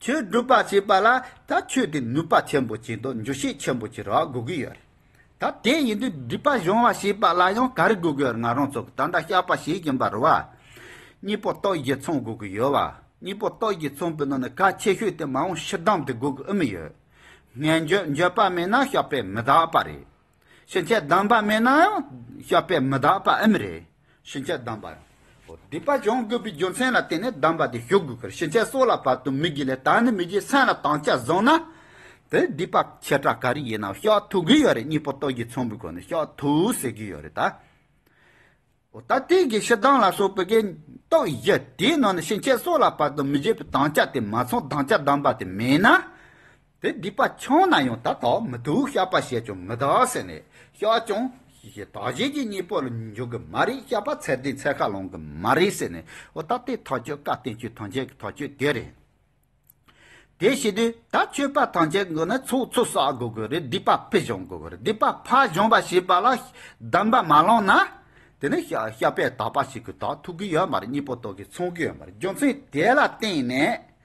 ཆོས་སྒྲུབ་པ་བྱེད་པ་ལ་ད་ཆོས་དེ་ནུས་པ་ཆེན་པོ་ཅིག་དང་འཇུག་ཤེས་ཆེན་པོ་ཅིག་རག་དགོས་ཀྱི་ཡོད་རེད། ད་དེ་ཡིན་དུས་སྒྲིབ་པ་སྦྱོང་བ་བྱེད་པ་ལ་ཡང་ག་རེ་དགོས་ཀྱི་ཡོད་རེད། ང་རང་ཚོ་གི་ད་ལྟ་བཤད་པ་བྱེད་ཀྱིན་པ་རེད་བ། གཉིས་པོ་སྟོབས་བཞི་ཚང་དགོས་ཀྱི་ཡོད་བ། གཉིས་པོ་སྟོབས་བཞི་ཚང་པའི་ནང་ནས་གལ་ཆེ་ཤོས་དེ་མ་འོངས་ཕྱི་བདམས་དེ་དགོས་ཀྱི་ཨེ་མི་ཡོད། སྔོན་འགྱོད་འགྱོད་པ་མེད་ན་བཤགས་པས་མི་དག་པ་རེད། ཕྱིན་ཆད་སྡོམ་པ་མེད་ན་ཡང་བཤགས་པས་མི་དག་པ་ཨེ་མི་རེད། ཕྱིན་ཆད་སྡོམ་པ། འོ་སྒྲིབ་པ་སྦྱོང་དགོས་པའི་རྒྱུ་མཚན་ལ་བརྟེན་ནས་སྡོམ་པ་དེ་ཞུ་དགོས་ཀྱི་རེད། ཕྱིན་ཆད་སྲོག་ལ་བབ་དུ་མི་དགོས་ལས་ད་ནི་མི་དགོས་སེམས་ལ་དམ་བཅའ་བཟུང་ན། དེ་སྒྲིབ་པ་ཆེ་ཕྲ་ག་རེ་ཡིན་ནའང་བཤགས་ཐུབ་ཀྱི་ཡོད་རེད། གཉིས་པོ་སྟོབས་བཞི་ཚང་བའི་སྒོ་ནས་བཤགས་ཐུབ་ཟེར་གྱི་ཡོད་རེད་ད། འོ་ད་དེ་གི་ཕྱི་བདམས་ལ་སོགས་པའི་གི་སྟོབས་བཞི་དེའི་ནང་ནས་ཕྱིན་ཆད་སྲོག་ལ་བབ་དུ་མི་དགོས་པའི་དམ་བཅའ་དེ་མ་ཚང་། དམ་བཅའ་སྡོམ་པ་དེ་མེད་ན། དེ་སྡིག་པ་ཆུང་ན་ཡང་ད་དག་མི་ཐུབ། བཤགས་པ་བྱས་ཀྱང་མི་དག་ཟེར་ནས་བཤགས་ཀྱང་དག་བྱེད་ཀྱི་གཉེན་པོ་ལ་འཇུག་གི་མ་རེད། བཤགས་པ་ཚད་ལྡན་ཚད་ཁ་ལོངས་གི་མ་རེད་ཟེར་ནས། འོ་ད་དེ་ཐག་གཅོད་བཀའ་བསྟན་བཅོས་ཐམས་ཅད་ཀྱི་ཐག་གཅོད་དེ་རེད། དེ་བྱེད་དུས་ད་ཆོས་པ་ཐམས་ཅད་ཀྱིས་ནི་ཚོགས་ཚུར་བསགས་དགོས་ཀྱི་རེད། སྡིག་པ་ཕར་སྦྱང་དགོས་ཀྱི་རེད། སྡིག་པ་ཕར་སྦྱང་བ་བྱེད་པ་ལ་སྡོམ་པ་མ་ལོངས་ན། དེ་ནི་བཤགས་པས་དག་པ་ཞིག་གི་དག་ཐུབ་ཀྱི་ཡོད་མ་རེད། གཉེན་པོ་སྟོབས་བཞི་ཚང་གི་ཡོད་མ་རེད། རྒྱུ་མཚན་དེ་ལ་བརྟེན་ནས།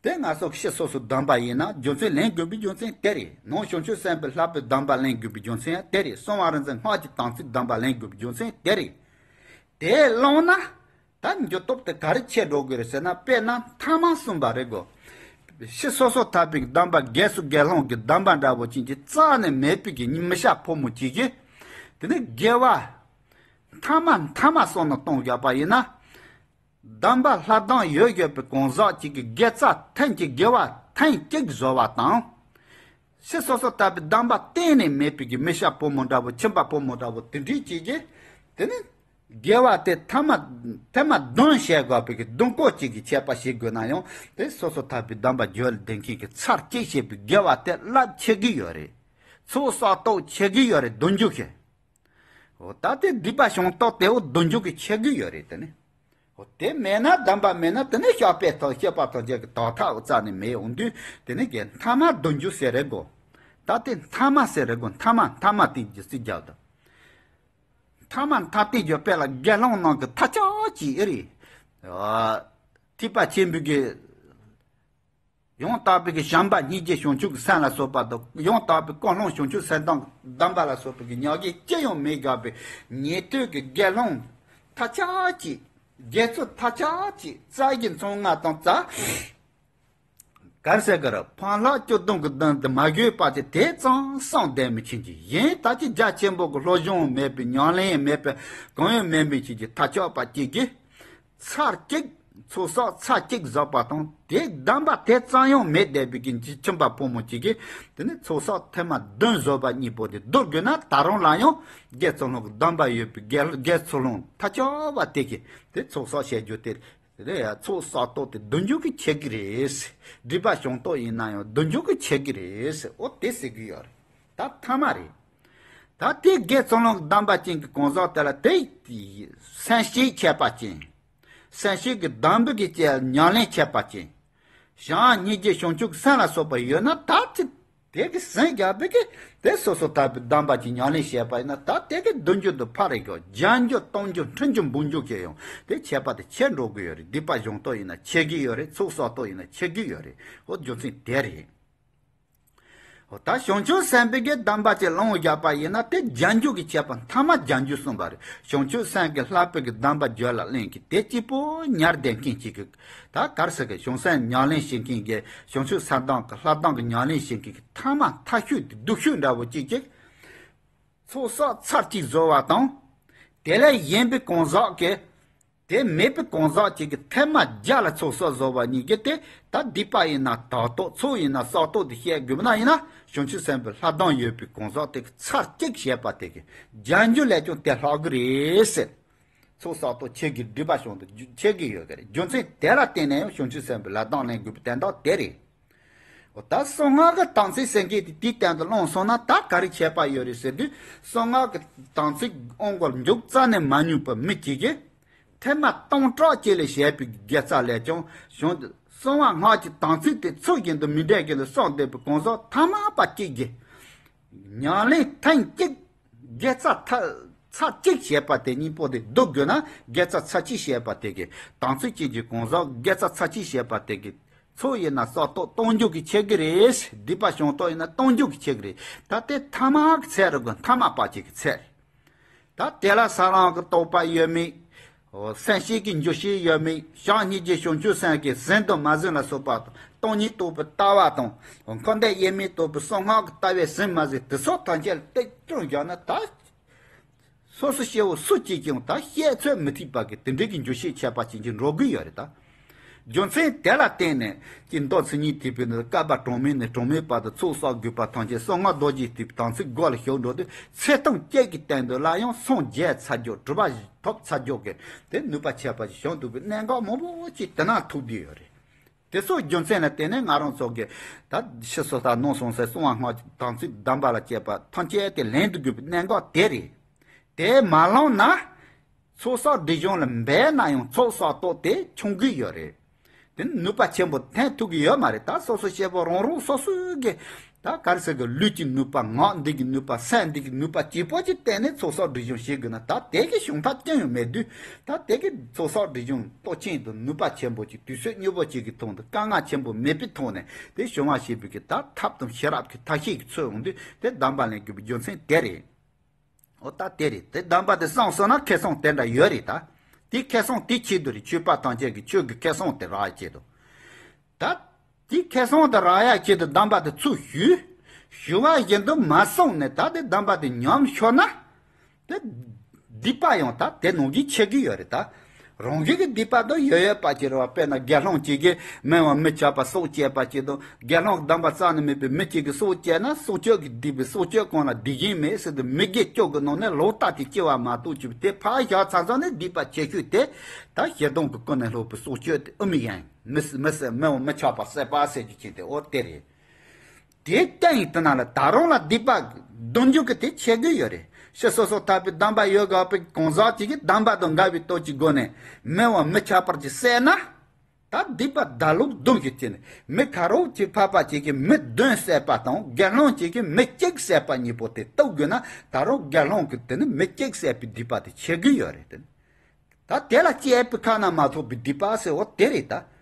དེ་ང་ཚོ་ཕྱི་སོ་སོའི་སྡོམ་པ་ཡིན་ན་རྒྱུ་མཚན་ལེན་དགོས་པའི་རྒྱུ་མཚན་དེ་རེད། ནང་བྱང་ཆུབ་སེམས་དཔའི་ལྷག་པའི་སྡོམ་པ་ལེན་དགོས་པའི་རྒྱུ་མཚན་ཡང་དེ་རེད། གསང་བ་རིག་འཛིན་སྔགས་ཀྱི་དམ་ཚིག་སྡོམ་པ་ལེན་དགོས་པའི་རྒྱུ་མཚན་དེ་རེད། དེ་བླངས་ན་ད་འགྱུར་སྟོབས་དེ་ག་རེ་ཆེ་འགྲོ་དགོས་རེད་ཟེར་ན། དཔེར་ན་ཐ་མ་གསུམ་པ་རེད་གོ། ཕྱི་སོ་སོ་ཐར་པའི་སྡོམ་པ། རྒྱལ་སྲས་དགེ་སློང་གི་སྡོམ་པ་འདྲ་བོ་ཅན་གྱི་རྩ་ནས་མེད་པའི་གི་མི་སྐྱ་ཕོ་མོ་གཅིག་གིས། དེ་ནི་དགེ་བ་ཐ་མ་ཐ་མ་བསམ་བློ་གཏོང་བཞག་པ་ཡིན་ན། སྡོམ་པ་ལྷ་སྡོམ་ཡོད་ཡོད་པའི་གང་ཟག་ཅིག་གིས་དགེ་རྩ་ཐེངས་གཅིག་དགེ་བ་ཐེངས་གཅིག་བཟོ་བ་དང་། ཕྱི་སོ་སོ་ཐར་པའི་སྡོམ་པ་གཏན་ནས་མེད་པའི་གི་མི་སྐྱ་ཕོ་མོ་འདྲ་བོ། ཁྱིམ་པ་ཕོ་མོ་འདྲ་བོ་དེ་འདྲའི་ཅིག་གིས། དེ་ནི་དགེ་བ་དེ་ཐ་མ་ཐེངས་མ་བདུན་བྱེད་དགོས་པའི་གི་བདུན་སྐོར་ཅིག་གི་ཆད་པ་བྱེད་དགོས་ན་ཡང་། དེ་སོ་སོ་ཐར་པའི་སྡོམ་པ་རྒྱུད་ལ་ལྡན་མཁན་གྱི་ཚར་གཅིག་བྱས་པའི་དགེ་བ་དེ་རླབས་ཆེ་གི་ཡོད་རེད། ཚོགས་བསགས་སྟོབས་ཆེ་གི་ཡོད་རེད། བདུན་འཇུག་གི། འོ་ད་དེ་སྡིག་པ་སྦྱོང་སྟོབས་དེ་འོ་བདུན་འཇུག་གི་ཆེ་གི་ཡོད་རེད། དེ་ནི། འོ་དེ་མེད་ན། སྡོམ་པ་མེད་ན། དེ་ནི་བཤགས་པས་དག། བཤགས་པ་ཐམས་ཅད་ཀྱི་དག་ཐག་རྩ་ནས་མེད་འོང་དུས། དེ་ནི་གི་ཐ་མ་བདུན་འཇུག་ཟེར་རེད་གོ། ད་དེ་ཐ་མ་ཟེར་རེད་གོ། ཐ་མ་ཐ་མ་དེ་རྒྱུ་རྩིས་རྒྱག་དང་། ཐ་མ་ཐ་དེ་རྒྱུ་དཔེ་ལ་དགེ་སློང་ནང་གི་ཐ་ཆད་ཅིག་ཨེ་རེད། ཨ། ཐེག་པ་ཆེན་པོའི་གི་ཡང་དག་པའི་གི་བྱམས་པ་སྙིང་རྗེ་བྱང་ཆུབ་ཀྱི་སེམས་ལ་སོགས་པ་དང་། ཡང་དག་པའི་ཀུན་སློང་བྱང་ཆུབ་སེམས་དང་སྡོམ་པ་ལ་སོགས་པའི་གི་ཉག་གི་ཅི་ཡང་མེད་དགག་པའི་ཉན་ཐོས་ཀྱི་དགེ་སློང་ཐ་ཆད་ཅིག་དགེ་ཚུལ་ཐ་ཆད་ཅིག་རྩ་བཞི་ཚང་ལྔ་དང་རྩ། ག་རེ་ཟེར་གི་རེད། ཕན་བླ་བཅུ་བདུན་གྱི་སྡོམ་དེ་མ་གོས་པ་ཅིག་དེ་ཙམ་བསམ་གཏན་མི་ཕྱིན་གྱི། གཞན་ད་ཅི་རྒྱ་ཆེན་པོ་གི་སློབ་སྦྱོང་མེད་པའི། ཉམས་ལེན་མེད་པའི། གང་ཡང་མེད་མི་ཅིག་གི་ཐ་ཆད་པ་ཅིག་གིས། ཚར་གཅིག་ཚོགས་བསགས་ཚར་གཅིག་བཟོས་པ་དང་། དེ་སྡོམ་པ་དེ་ཙམ་ཡང་མེད་བསྡད་པའི་གི་ཁྱིམ་པ་ཕོ་མོ་གཅིག་གིས། དེ་ནི་ཚོགས་བསགས་ཐེངས་མ་བདུན་བཟོས་པ་གཉིས་པོ་དེ་བསྡུར་དགོས་ན། ད་རུང་ལ་ཡང་དགེ་ཚུལ་སློང་གི་སྡོམ་པ་ཡོད་པའི་དགེ་དགེ་ཚུལ་སློང་ཐ་ཆད་པ་དེ་གིས་དེ་ཚོགས་བསགས་བྱེད་རྒྱུ་དེ་རེད། ཡ། ཚོགས་བསགས་སྟོབས་དེ་བདུན་འཇུག་གི་ཆེ་གི་རེད། སྒྲིབ་པ་སྦྱང་སྟོབས་ཡིན་ན་ཡང་བདུན་འཇུག་གི་ཆེ་གི་རེད། འོ་དེ་ཟེར་གི་ཡོད་རེད། ད་ཐ་མ་རེད། ད་དེ་དགེ་ཚུལ་སློང་གི་སྡོམ་པ་ཅན་གྱི་གང་ཟག་དེ་ལ་དེ་སེམས་བསྐྱེད་ཁྱད་པར་ཅན། སེམས་བསྐྱེད་ཀྱི་སྡོམ་པ་གི་ཉམས་ལེན་ཁྱད་པར་ཅན། བྱམས་སྙིང་རྗེ་བྱང་ཆུབ་སེམས་ལ་སོགས་པ་ཡོད་ན། ད་ཅི་དེ་གི་སེམས་རྒྱ་བོད་ཀྱི་དེ་སོ་སོ་ཐར་པའི་སྡོམ་པ་ཅིག་ཉམས་ལེན་བྱས་པ་ཡིན་ན། ད་དེ་གི་བདུན་འཇུག་དེ་ཕར་རེད་གོ། བརྒྱད་འཇུག་སྟོང་འཇུག་ཁྲི་འཇུག་འབུམ་འཇུག་བྱས་ཡང་དེ་ཁྱད་པར་དེ་ཆེ་འགྲོ་གི་ཡོད་རེད། སྡིག་པ་སྦྱང་སྟོབས་ཡིན་ན་ཆེ་གི་ཡོད་རེད། ཚོགས་བསགས་སྟོབས་ཡིན་ན་ཆེ་གི་ཡོད་རེད། འོ་རྒྱུ་མཚན་དེ་རེད། འོ་ད་བྱང་ཆུབ་སེམས་དཔའི་གི་སྡོམ་པ་ཅིག་བླངས་བཞག་པ་ཡིན་ན། དེ་བརྒྱད་འཇུག་གི་ཁྱད་པར། ཐ་མ་བརྒྱད་འཇུག་གསུངས་པ་རེད། བྱང་ཆུབ་སེམས་ཀྱི་ལྷག་པའི་གི་སྡོམ་པ་རྒྱུད་ལ་ལེན་གྱི་དེ་གཅིག་པོ་ཉར་བསྡད་མཁན་ཅིག་གི། ད་ག་རེ་ཟེར་གི། བྱང་སེམས་ཉམས་ལེན་བྱེད་མཁན་གྱི། བྱང་ཆུབ་སེམས་སྡོམ་གྱི་ལྷག་སྡོམ་གྱི་ཉམས་ལེན་བྱེད་མཁན་གྱི་ཐ་མ་མཐའ་གཞུག་དེ་སྡུག་ཤོས་འདྲ་བོ་གཅིག་གིས་ཚོགས་བསགས་ཚར་གཅིག་བཟོས་པ་དང་། དེ་ལས་གཞན་པའི་གང་ཟག་གིས། དེ་མེད་པའི་གང་ཟག་ཅིག་གིས་ཐེངས་མ་བརྒྱ་ལ་ཚོགས་བསགས་བཟོས་པ་གཉིས་ཀྱི་དེ། ད་སྡིག་པ་ཡིན་ན་དག་སྟོབས། ཚོགས་ཡིན་ན་བསགས་སྟོབས་དེ་བཤད་དགོས་ན་ཡིན་ན། བྱང་ཆུབ་སེམས་དཔའི་ལྷག་སྡོམ་ཡོད་པའི་གང་ཟག་དེ་གིས་ཚར་གཅིག་བྱས་པ་དེ་གིས་བརྒྱད་འཇུག་ལས་ཀྱང་དེ་ལྷག་གི་རེད་ཟེར། ཚོགས་བསགས་སྟོབས་ཆེ་གི། སྒྲིབ་པ་སྦྱང་སྟོབས་ཆེ་གི་ཡོད་གི་རེད། རྒྱུ་མཚན་དེ་ལ་བརྟེན་ནས་ཡང་བྱང་ཆུབ་སེམས་དཔའི་ལྷག་སྡོམ་ལེན་དགོས་པའི་དོན་དག་དེ་རེད། ད་གསང་སྔགས་ཀྱི་དམ་ཚིག་ཟེར་མཁན་དེ་དེའི་སྟེང་དུ་བླངས་སོང་ན་ད་ག་རེ་ཁྱད་པར་ཡོད་རེད་ཟེར་དུས། གསང་སྔགས་ཀྱི་དམ་ཚིག་དབང་བསྒྱུར་རྩ་ནས་མ་མྱོང་པའི་མི་གཅིག་གིས་ཐེངས་མ་སྟོང་ཕྲག་གཅིག་ལས་བཤད་པའི་དགེ་རྩ་ལས་ཀྱང་གཞན་དུ་གསང་བ་སྔགས་ཀྱི་དམ་ཚིག་དེ་ཚུལ་བཞིན་དུ་མི་འདྲ་གི་ལ་སོགས་འདེབས་པའི་གང་ཟག་ཐ་མལ་པ་གཅིག་གིས། ཉམས་ལེན་ཐེངས་གཅིག་དགེ་རྩ་ཚར་ཚར་གཅིག་བྱས་པ་དེ་གཉིས་པོ་དེ་བསྡུ་དགོས་ན། དགེ་རྩ་ཚར་གཅིག་བྱས་པ་དེ་གི་དམ་ཚིག་ཅན་གྱི་གང་ཟག་དགེ་རྩ་ཚར་གཅིག་བྱས་པ་དེ་གི་ཚོགས་ཡིན་ན་བསགས་རྟོགས་གཏོང་རྒྱུ་གི་ཆེད་ཀྱི་རེད། སྡིག་པ་སྦྱང་རྟོགས་ཡིན་ན་གཏོང་རྒྱུ་གི་ཆེད་ཀྱི་རེད། ད་དེ་ཐ་མལ་གྱི་ཚད་རེད་དགོས། ཐ་མལ་པ་ཅིག་གི་ཚད་རེད། ད་དེ་ལ་ས་རང་གི་རྟོགས་པ་ཡོད་མེད། སེམས་ཤེས་ཀྱི་འཇུག་ཤེས་ཡོད་མེད། བྱམས་སྙིང་རྗེ་བྱང་ཆུབ་སེམས་ཀྱི་ཟིན་དང་མ་ཟིན་ལ་སོགས་པ་དང་། སྟོང་ཉིད་རྟོགས་པའི་ལྟ་བ་དང་། འཁོར་འདས་དབྱེར་མེད་རྟོགས་པའི་གསང་སྔགས་ཀྱི་ལྟ་བས་ཟིན་མ་ཟིན་དེ་ཚོ་ཐམས་ཅད་ལ་ཏིག་ཏིག་བཞག་ན་ད། སོ་སོ་སྐྱེ་བོ་སུ་གཅིག་ཀྱང་ད་བཤད་ཚོད་མི་ཐིག་པ་གི་དེ་འདྲའི་གི་འཇུག་ཤེས་ཁྱད་པར་ཅན་གྱི་འགྲོ་གི་ཡོད་རེད་ད། རྒྱུ་མཚན་དེ་ལ་བརྟེན་ནས་ཀྱི་མདོ་མཚན་ཉིད་ཐེག་པའི་ནང་བསྐལ་པ་གྲངས་མེད་ནས་གྲངས་མེད་བར་དུ་ཚོགས་བསགས་དགོས་པ་ཐམས་ཅད་གསང་སྔགས་རྡོ་རྗེ་ཐེག་པའི་དམ་ཚིག་སྒོ་ལ་ཞུགས་འགྲོ་དུས། ཚེ་ཐུང་གཅིག་གི་སྟེང་དུ་སླར་ཡང་སངས་རྒྱས་ཚར་རྒྱུ། གྲུབ་པ་ཐོབ་ཚར་རྒྱུ་གི་དེ་ནུས་པ་ཁྱད་པར་ཅན་བྱུང་འདུག་པའི་གནད་འགག་མང་པོ་ཅིག་དེ་ན་ཐུག་བསྡད་ཡོད་རེད། དེ་ཚོའི་རྒྱུ་མཚན་ལ་བརྟེན་ནས་ང་རང་ཚོ་གི་ད་ཕྱི་སོ་ཐར་ནང་སོང་ཟེར་གསང་བ་སྔགས་ཀྱི་དམ་ཚིག་གདམས་པ་ལ་བཅས་པ་ཐམས་ཅད་དེ་ལེན་དུ་དགོས་པའི་གནད་འགག་དེ་རེད། དེ་མ་བླངས་ན། ཚོགས་བསགས་སྒྲིབ་སྦྱང་ལ་འབད་ན་ཡང་ཚོགས་བསགས་རྟོགས་དེ་ཆུང་གི་ཡོད་རེད། དེ་ནུས་པ་ཆེན་པོ་ཐོན་ཐུབ་ཀྱི་ཡོད་མ་རེད། ད་སོ་སོ་སྐྱེ་བོ་རང་རང་སོ་སོའི་གི་ད་ག་རེ་ཟེར་གི་ལུས་ཀྱི་ནུས་པ། ངག་འདི་གི་ནུས་པ། སེམས་འདི་གི་ནུས་པ་གཅིག་པོ་ཅིག་བརྟེན་ནས་ཚོགས་བསགས་སྒྲིབ་སྦྱང་བྱེད་དགོས་ན། ད་དེ་གི་བྱུང་ཐབས་ཅི་ཡང་མེད་དུས། ད་དེ་གི་ཚོགས་བསགས་སྒྲིབ་སྦྱང་རྟོགས་ཆེན་དུ་ནུས་པ་ཆེན་པོ་ཅིག་དུས་ཚོད་སྙོམས་པོ་ཅིག་གི་ཐོག་ཏུ་དཀའ་ངལ་ཆེན་པོ་མེད་པའི་ཐོག་ནས་དེ་བྱུང་བ་ཞེས་པའི་གི་ད་ཐབས་དང་ཤེས་རབ་ཀྱི་ཐབས་ཤེས་ཀྱི་ཚུལ་འོང་དུས། དེ་གདམས་པ་ལེན་དགོས་པའི་རྒྱུ་མཚན་དེ་རེད། འོ་ད་དེ་རེད། དེ་གདམས་པ་དེ་བསྲངས་སོང་ན་ཁེ་བཟང་དེ་འདྲ་ཡོད་རེད་ད། དེ་ཁེ་བཟང་དེ་ཆེད་དུ་རེད། ཆོས་པ་ཐམས་ཅད་ཀྱི་ཆོས་ཀྱི་ཁེ་བཟང་དེ་རག་ཡ་ཆེད་དུ། ད་དེ་ཁེ་བཟང་དེ་རག་ཡ་ཆེད་དུ་གདམས་པ་དེ་ཚུར་ཞུས། ཞུ་བ་བཞིན་དུ་མ་བསྲངས་ནས་ད་དེ་གདམས་པ་དེ་ཉམས་ཤོར་ན། དེ་སྡིག་པ་ཡང་ད་དེ་ནང་བཞིན་ཆགས་ཀྱི་ཡོད་རེད་ད། རང་གི་གི་སྡིག་པ་དང་ཡོད་ཡོད་པ་ཅིག་རེད་བ། དཔེར་ན་དགེ་སློང་གཅིག་གིས་མི་དབང་མི་ཆགས་པར་སྲོག་བཅད་པ་ཅིག་དང་། དགེ་སློང་གདམས་པ་རྩ་ནས་མེད་པའི་མི་གཅིག་གིས་སྲོག་བཅད་ན། སྲོག་གཅོད་ཀྱི་སྡིག་པའི་སྲོག་གཅོད་གང་ལ་སྡིག་གཞན་མེད་ཟེར་དུས། མི་དགེ་བཅུ་གི་ནང་ནས་ལོག་ལྟ་དེ་སྐྱེ་བ་མ་གཏོགས་ཅིག་དེ་ཕར་བཞག་ཚར་ཚར་ནས་སྡིག་པ་ཆེ་ཤོས་དེ་ད་ཞེ་སྡང་གི་ཀུན་ནས་ལྷག་པའི་སྲོག་གཅོད་དེ་ཨུ་མི་ཡན་མི་སྲིད་མི་སྲིད་མི་དབང་མི་ཆགས་པར་བསད་པ་ཟེར་རྒྱུ་ཅན་དེ་འོ་དེ་རེད། དེའི་རྐྱེན་ཡིན་དེ་ན་ལ་ད་རུང་ལ་སྡིག་པ་འདོན་རྒྱུ་གི་དེ་ཆེ་གི་ཡོད་རེད། ཕྱི་སོ་སོ་ཐར་པའི་གདམས་པ་ཡོད་དགོས་པའི་གང་ཟག་ཅིག་གིས་གདམས་པ་དང་འགལ་བའི་སྟོབས་ཀྱི་སྒོ་ནས་མི་དབང་མི་ཆགས་པར་ཅིག་བསད་ན། ད་སྡིག་པ་བདག་ལུགས་བདུན་གྱི་སྟེང་ནས་མི་ཁ་རོག་ཅིག་ཕལ་པ་ཅིག་གིས་མི་བདུན་བསད་པ་དང་། དགེ་སློང་ཅིག་གིས་མི་གཅིག་བསད་པ་གཉིས་པོ་དེ་གཏུག་དགོས་ན། ད་རུང་དགེ་སློང་གི་དེ་ནི་མི་གཅིག་བསད་པའི་སྡིག་པ་དེ་ཆེ་གི་ཡོད་རེད་དེ། ད་དེ་ལ་སྤྱད་པའི་ཁ་ན་མ་ཐོ་བའི་སྡིག་པ་ཟེར་བ་དེ་རེད་ད།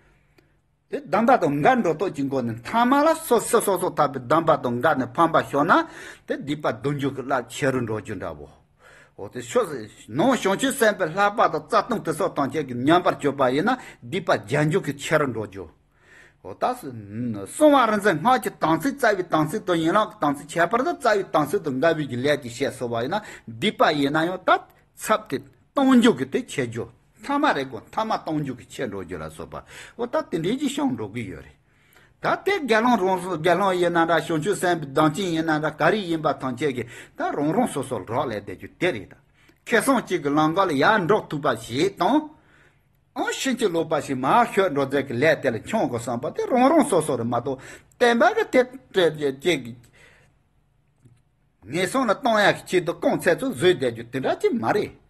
དེ་གདམས་པ་དང་འགལ་འགྲོ་སྟོབས་ཀྱི་སྒོ་ནས་ཐ་མ་ལ་སོ་སོ་སོ་སོ་ཐར་པའི་གདམས་པ་དང་འགལ་ནས་ཕམ་པ་ཤོར་ན། དེ་སྡིག་པ་འདོན་རྒྱུ་གི་རླབས་ཆེ་རུ་འགྲོ་རྒྱུ་འདྲ་བོ། འོ་དེ་ཆོས་ནང་བྱང་ཆུབ་སེམས་དཔའི་བསླབ་པ་དང་རྩ་ལྟུང་དེ་ཚོ་ཐམས་ཅད་ཀྱི་ཉམས་པར་གྱུར་པ་ཡིན་ན་སྡིག་པ་རྒྱག་རྒྱུ་གི་ཆེ་རུ་འགྲོ་རྒྱུ། འོ་ད་གསང་བ་རིག་འཛིན་སྔགས་ཀྱི་དམ་ཚིག་རྩ་བའི་དམ་ཚིག་དང་། ཡན་ལག་གི་དམ་ཚིག་ཁྱད་པར་དུ་རྩ་བའི་དམ་ཚིག་དང་འགལ་བའི་གི་ལས་ཀྱི་བཤད་སོ་བ་ཡིན་ན། སྡིག་པ་ཡིན་ན་ཡང་ད་ཚབ་དེ་གཏོང་རྒྱུ་གི་དེ་ཆེ་རྒྱུ། ཐ་མ་རེད་གོ། ཐ་མ་གཏོང་རྒྱུ་གི་ཆེ་འགྲོ་རྒྱུ་ལ་སོགས་པ། འོ་ད་དེ་འདྲའི་ཅིག་བྱུང་འགྲོ་གི་ཡོད་རེད། ད་དེ་དགེ་སློང་རང་སོ་དགེ་སློང་ཡིན་ན་འདྲ། བྱང་ཆུབ་སེམས་དཔའི་བདག་ཅན་ཡིན་ན་འདྲ། ག་རེ་ཡིན་པ་ཐམས་ཅད་ཀྱིས་ད་རང་རང་སོ་སོར་རག་ལས་བསྡད་རྒྱུ་དེ་རེད་ད། ཁེ་བཟང་གཅིག་གི་ལམ་ཁ་ལ་ཡར་འགྲོ་ཐུབ་པ་ཞིག་དང་། ཨང་ཕྱིན་ཅི་ལོག་པ་ཞིག་མར་ཤོར་འགྲོ་མཛད་ཀྱི་ལས་དེ་ལ་འཆང་དགོས་བསམ་པ་དེ་རང་རང་སོ་སོ་རེད་མ་གཏོགས། བསྟན་པ་གི་དེ་སྤྲད་ཀྱི་ངན་སོང་ལ་གཏོང་ཡག་གི་ཆེད་དུ་རྐང་ཚད་ཚོ་བཟོས་བསྡད་རྒྱུ་དེ་འདྲ་ཅིག་མ་རེད།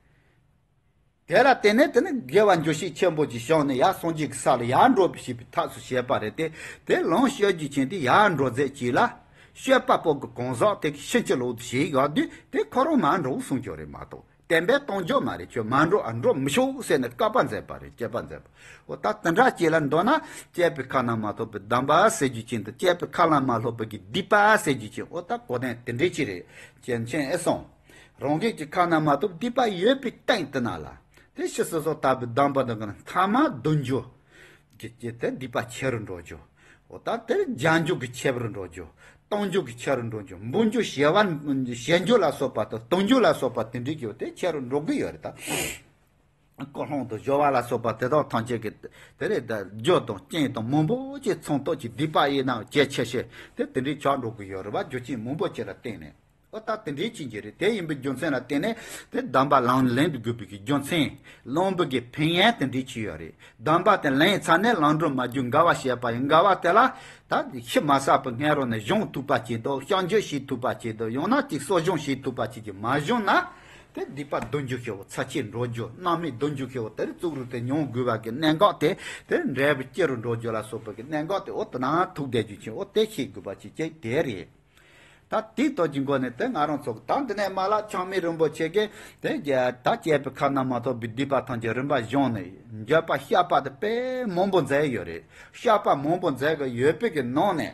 དེ་ལ་བརྟེན་ནས་དེ་ནི་དགེ་བ་འགྱུར་ཤུགས་ཆེན་པོ་ཅིག་བྱུང་ནས་ཡར་སངས་རྒྱས་ཀྱི་ས་ལ་ཡར་འགྲོ་བའི་བྱེད་པའི་ཐབས་སུ་བྱས་པ་རེད་དེ། དེ་ལམ་སྤྱོད་རྒྱུ་ཅན་དེ་ཡར་འགྲོ་མཛད་ཅིག་ལ། སྤྱོད་པ་པོ་གི་གང་ཟག་དེ་གི་ཕྱིན་ཅི་ལོག་ཏུ་བྱེད་ཡག་དུས་དེ་ཁོ་རང་མར་འགྲོ་གསུང་རྒྱུ་རེད་མ་གཏོགས། བསྟན་པས་གཏོང་རྒྱུ་མ་རེད། ཁྱོད་མར་འགྲོ་ཨ་འགྲོ་མི་ཆོག་ཟེར་ནས་བཀག་པ་མཛད་པ་རེད། བཅད་པ་མཛད་པ། འོ་ད་དེ་འདྲ་ཅིག་ལ་འདོད་ན། བཅད་པའི་ཁ་ན་མ་ཐོ་བའི་གདམས་པ་ཟེར་རྒྱུ་ཅན་དང་། བཅད་པའི་ཁ་ན་མ་ཐོ་བའི་གི་སྡིག་པ་ཟེར་རྒྱུ་ཅན། འོ་ད་གོ་དོན་དེ་འདྲའི་ཅིག་རེད། སྐྱེས་ཆེན་ཨེ་སོང་། རང་གི་ཅིག་ཁ་ན་མ་ཐོ་བའི་སྡིག་པ་ཡོད་པའི་སྟེང་དེ་ན་ལ། དེ་ཕྱི་སོ་སོ་ཐར་པའི་གདམས་པ་དང་ཐ་མ་འདོན་རྒྱུ་གི་ཅིག་དེ་སྡིག་པ་ཆེ་རུ་འགྲོ་རྒྱུ། འོ་ད་དེར་སྦྱང་རྒྱུ་གི་ཆེ་རུ་འགྲོ་རྒྱུ། གཏོང་རྒྱུ་གི་ཆེ་རུ་འགྲོ་རྒྱུ། འབུལ་རྒྱུ་བྱེད་པ་བྱེད་རྒྱུ་ལ་སོགས་པ་དང་གཏོང་རྒྱུ་ལ་སོགས་པ་དེ་འདྲའི་གི་དེ་ཆེ་རུ་འགྲོ་གི་ཡོད་རེད་ད། སྐུ་ལྷང་དང་སྦྱོར་བ་ལ་སོགས་པ་དེ་དག་ཐམས་ཅད་ཀྱི་དེ་རེད་ད། རྒྱུ་དང་རྐྱེན་དང་མང་པོ་ཅིག་ཚང་ཐོག་གི་སྡིག་པ་ཡིན་ན་གལ་ཆེ་ཤོས་དེ་དེ་འདྲའི་ཆགས་འགྲོ་གི་ཡོད་རེད་བ། རྒྱུ་རྐྱེན་མང་པོ་ཅིག་ལ་བརྟེན་ནས། ཨོ་ད་དེ་འདྲའི་ཅིག་གི་རེད། དེ་ཡིན་པའི་རྒྱུ་མཚན་ལ་བརྟེན་ནས་དེ་གདམས་པ་ལམ་ལེན་དགོས་པའི་རྒྱུ་མཚན། བླུན་པོ་གི་ཕན་ཡོན་དེ་འདྲའི་ཅིག་ཡོད་རེད། གདམས་པ་དེ་ལེན་ཚར་ནས་ལམ་འགྲོ་མ་རྒྱུག་འགལ་བ་བྱས་པ་ཡིན། འགལ་བ་དེ་ལ་ད་ཤི་མ་ཟ་བར་སྔོན་རོལ་ནས་སྦྱོང་ཐུབ་པ་བྱེད་དོ། བཤགས་འཇུག་བྱེད་ཐུབ་པ་བྱེད་དོ། ཡང་ན་ཅིག་གསོ་སྦྱོང་བྱེད་ཐུབ་པ་བྱེད་ཀྱི་མ་བྱུང་ན། དེ་སྡིག་པ་སྡུག་འཇུག་ཤེས་བོ་ཚར་ཆེ་འགྲོ་རྒྱུ། རྣམ་སྨིན་སྡུག་འཇུག་ཤེས་བོ་དེར་བཙུགས་རུ་དེ་མྱོང་དགོས་པ་གི་གནད་འགག་དེ། དེར་འབྲས་བུ་སྐྱེ་རུ་འགྲོ་རྒྱུ་ལ་སོགས་པ་གི་གནད་འགག་དེ། ཨོ་དེ་ན་ཐུག་བསྡད་རྒྱུ་ཅན། ཨོ་དེ་ཤེས་དགོས་པ་ཅིག་ཅིག་དེ་རེད། ད་དེའི་ཐོག་གི་སྒོ་ནས་དེ་ང་རང་ཚོ་ད་འདི་ནས་མ་ལ་ཆགས་མེད་རིན་པོ་ཆེ་གིས་དེ་རྒྱ་ད་བཅས་པའི་ཁ་ན་མ་ཐོ་བའི་སྡིག་པ་ཐམས་ཅད་རིམ་པ་བྱུང་ནས་འགྱོད་པ་བཤགས་པ་དེ་དཔེ་མང་པོ་མཛད་ཡོད་རེད། བཤགས་པ་མང་པོ་མཛད་གི་ཡོད་པའི་གི་ནང་ནས།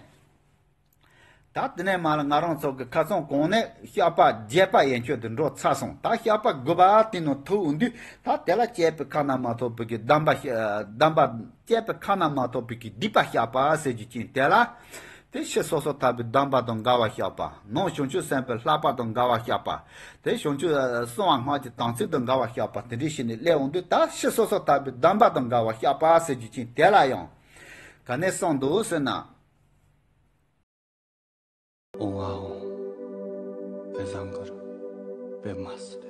ད་དེ་ནས་མ་ལ་ང་རང་ཚོ་གི་ཁ་སང་གོང་ནས་བཤགས་པ་བརྒྱད་པ་ཡན་ཆོད་དུ་འགྲོ་ཚར་སོང་། ད་བཤགས་པ་དགུ་པ་དེ་ནང་ཐུག་འོང་དུས། ད་དེ་ལ་བཅས་པའི་ཁ་ན་མ་ཐོ་བའི་གི་གདམས་པ་བཤགས། གདམས་པ་བཅས་པའི་ཁ་ན་མ་ཐོ་བའི་གི་སྡིག་པ་བཤགས་པ་ཟེར་རྒྱུ་ཅན་དེ་ལ། དེ་ཕྱི་སོ་སོར་ཐར་པའི་གདམས་པ་དང་འགལ་བ་བཤགས་པ། ནང་བྱང་ཆུབ་སེམས་དཔའི་བསླབ་པ་དང་འགལ་བ་བཤགས་པ། དེ་བྱང་ཆུབ་གསང་བ་སྔགས་ཀྱི་དམ་ཚིག་དང་འགལ་བ་བཤགས་པ། དེ་འདྲ་བྱས་ནས་སླེབས་འོང་དུས། ད་ཕྱི་སོ་སོར་ཐར་པའི་གདམས་པ་དང་འགལ་བ་བཤགས་པ་ཟེར་རྒྱུ་ཅན་དེ་ལ་ཡང་ག་ནས་གསུངས་འདུག་ཟེར་ན། ཨོང་ཨ་ཨོང་། པད་བཟང་གུ་རུ་པདྨ་སིདྡྷི།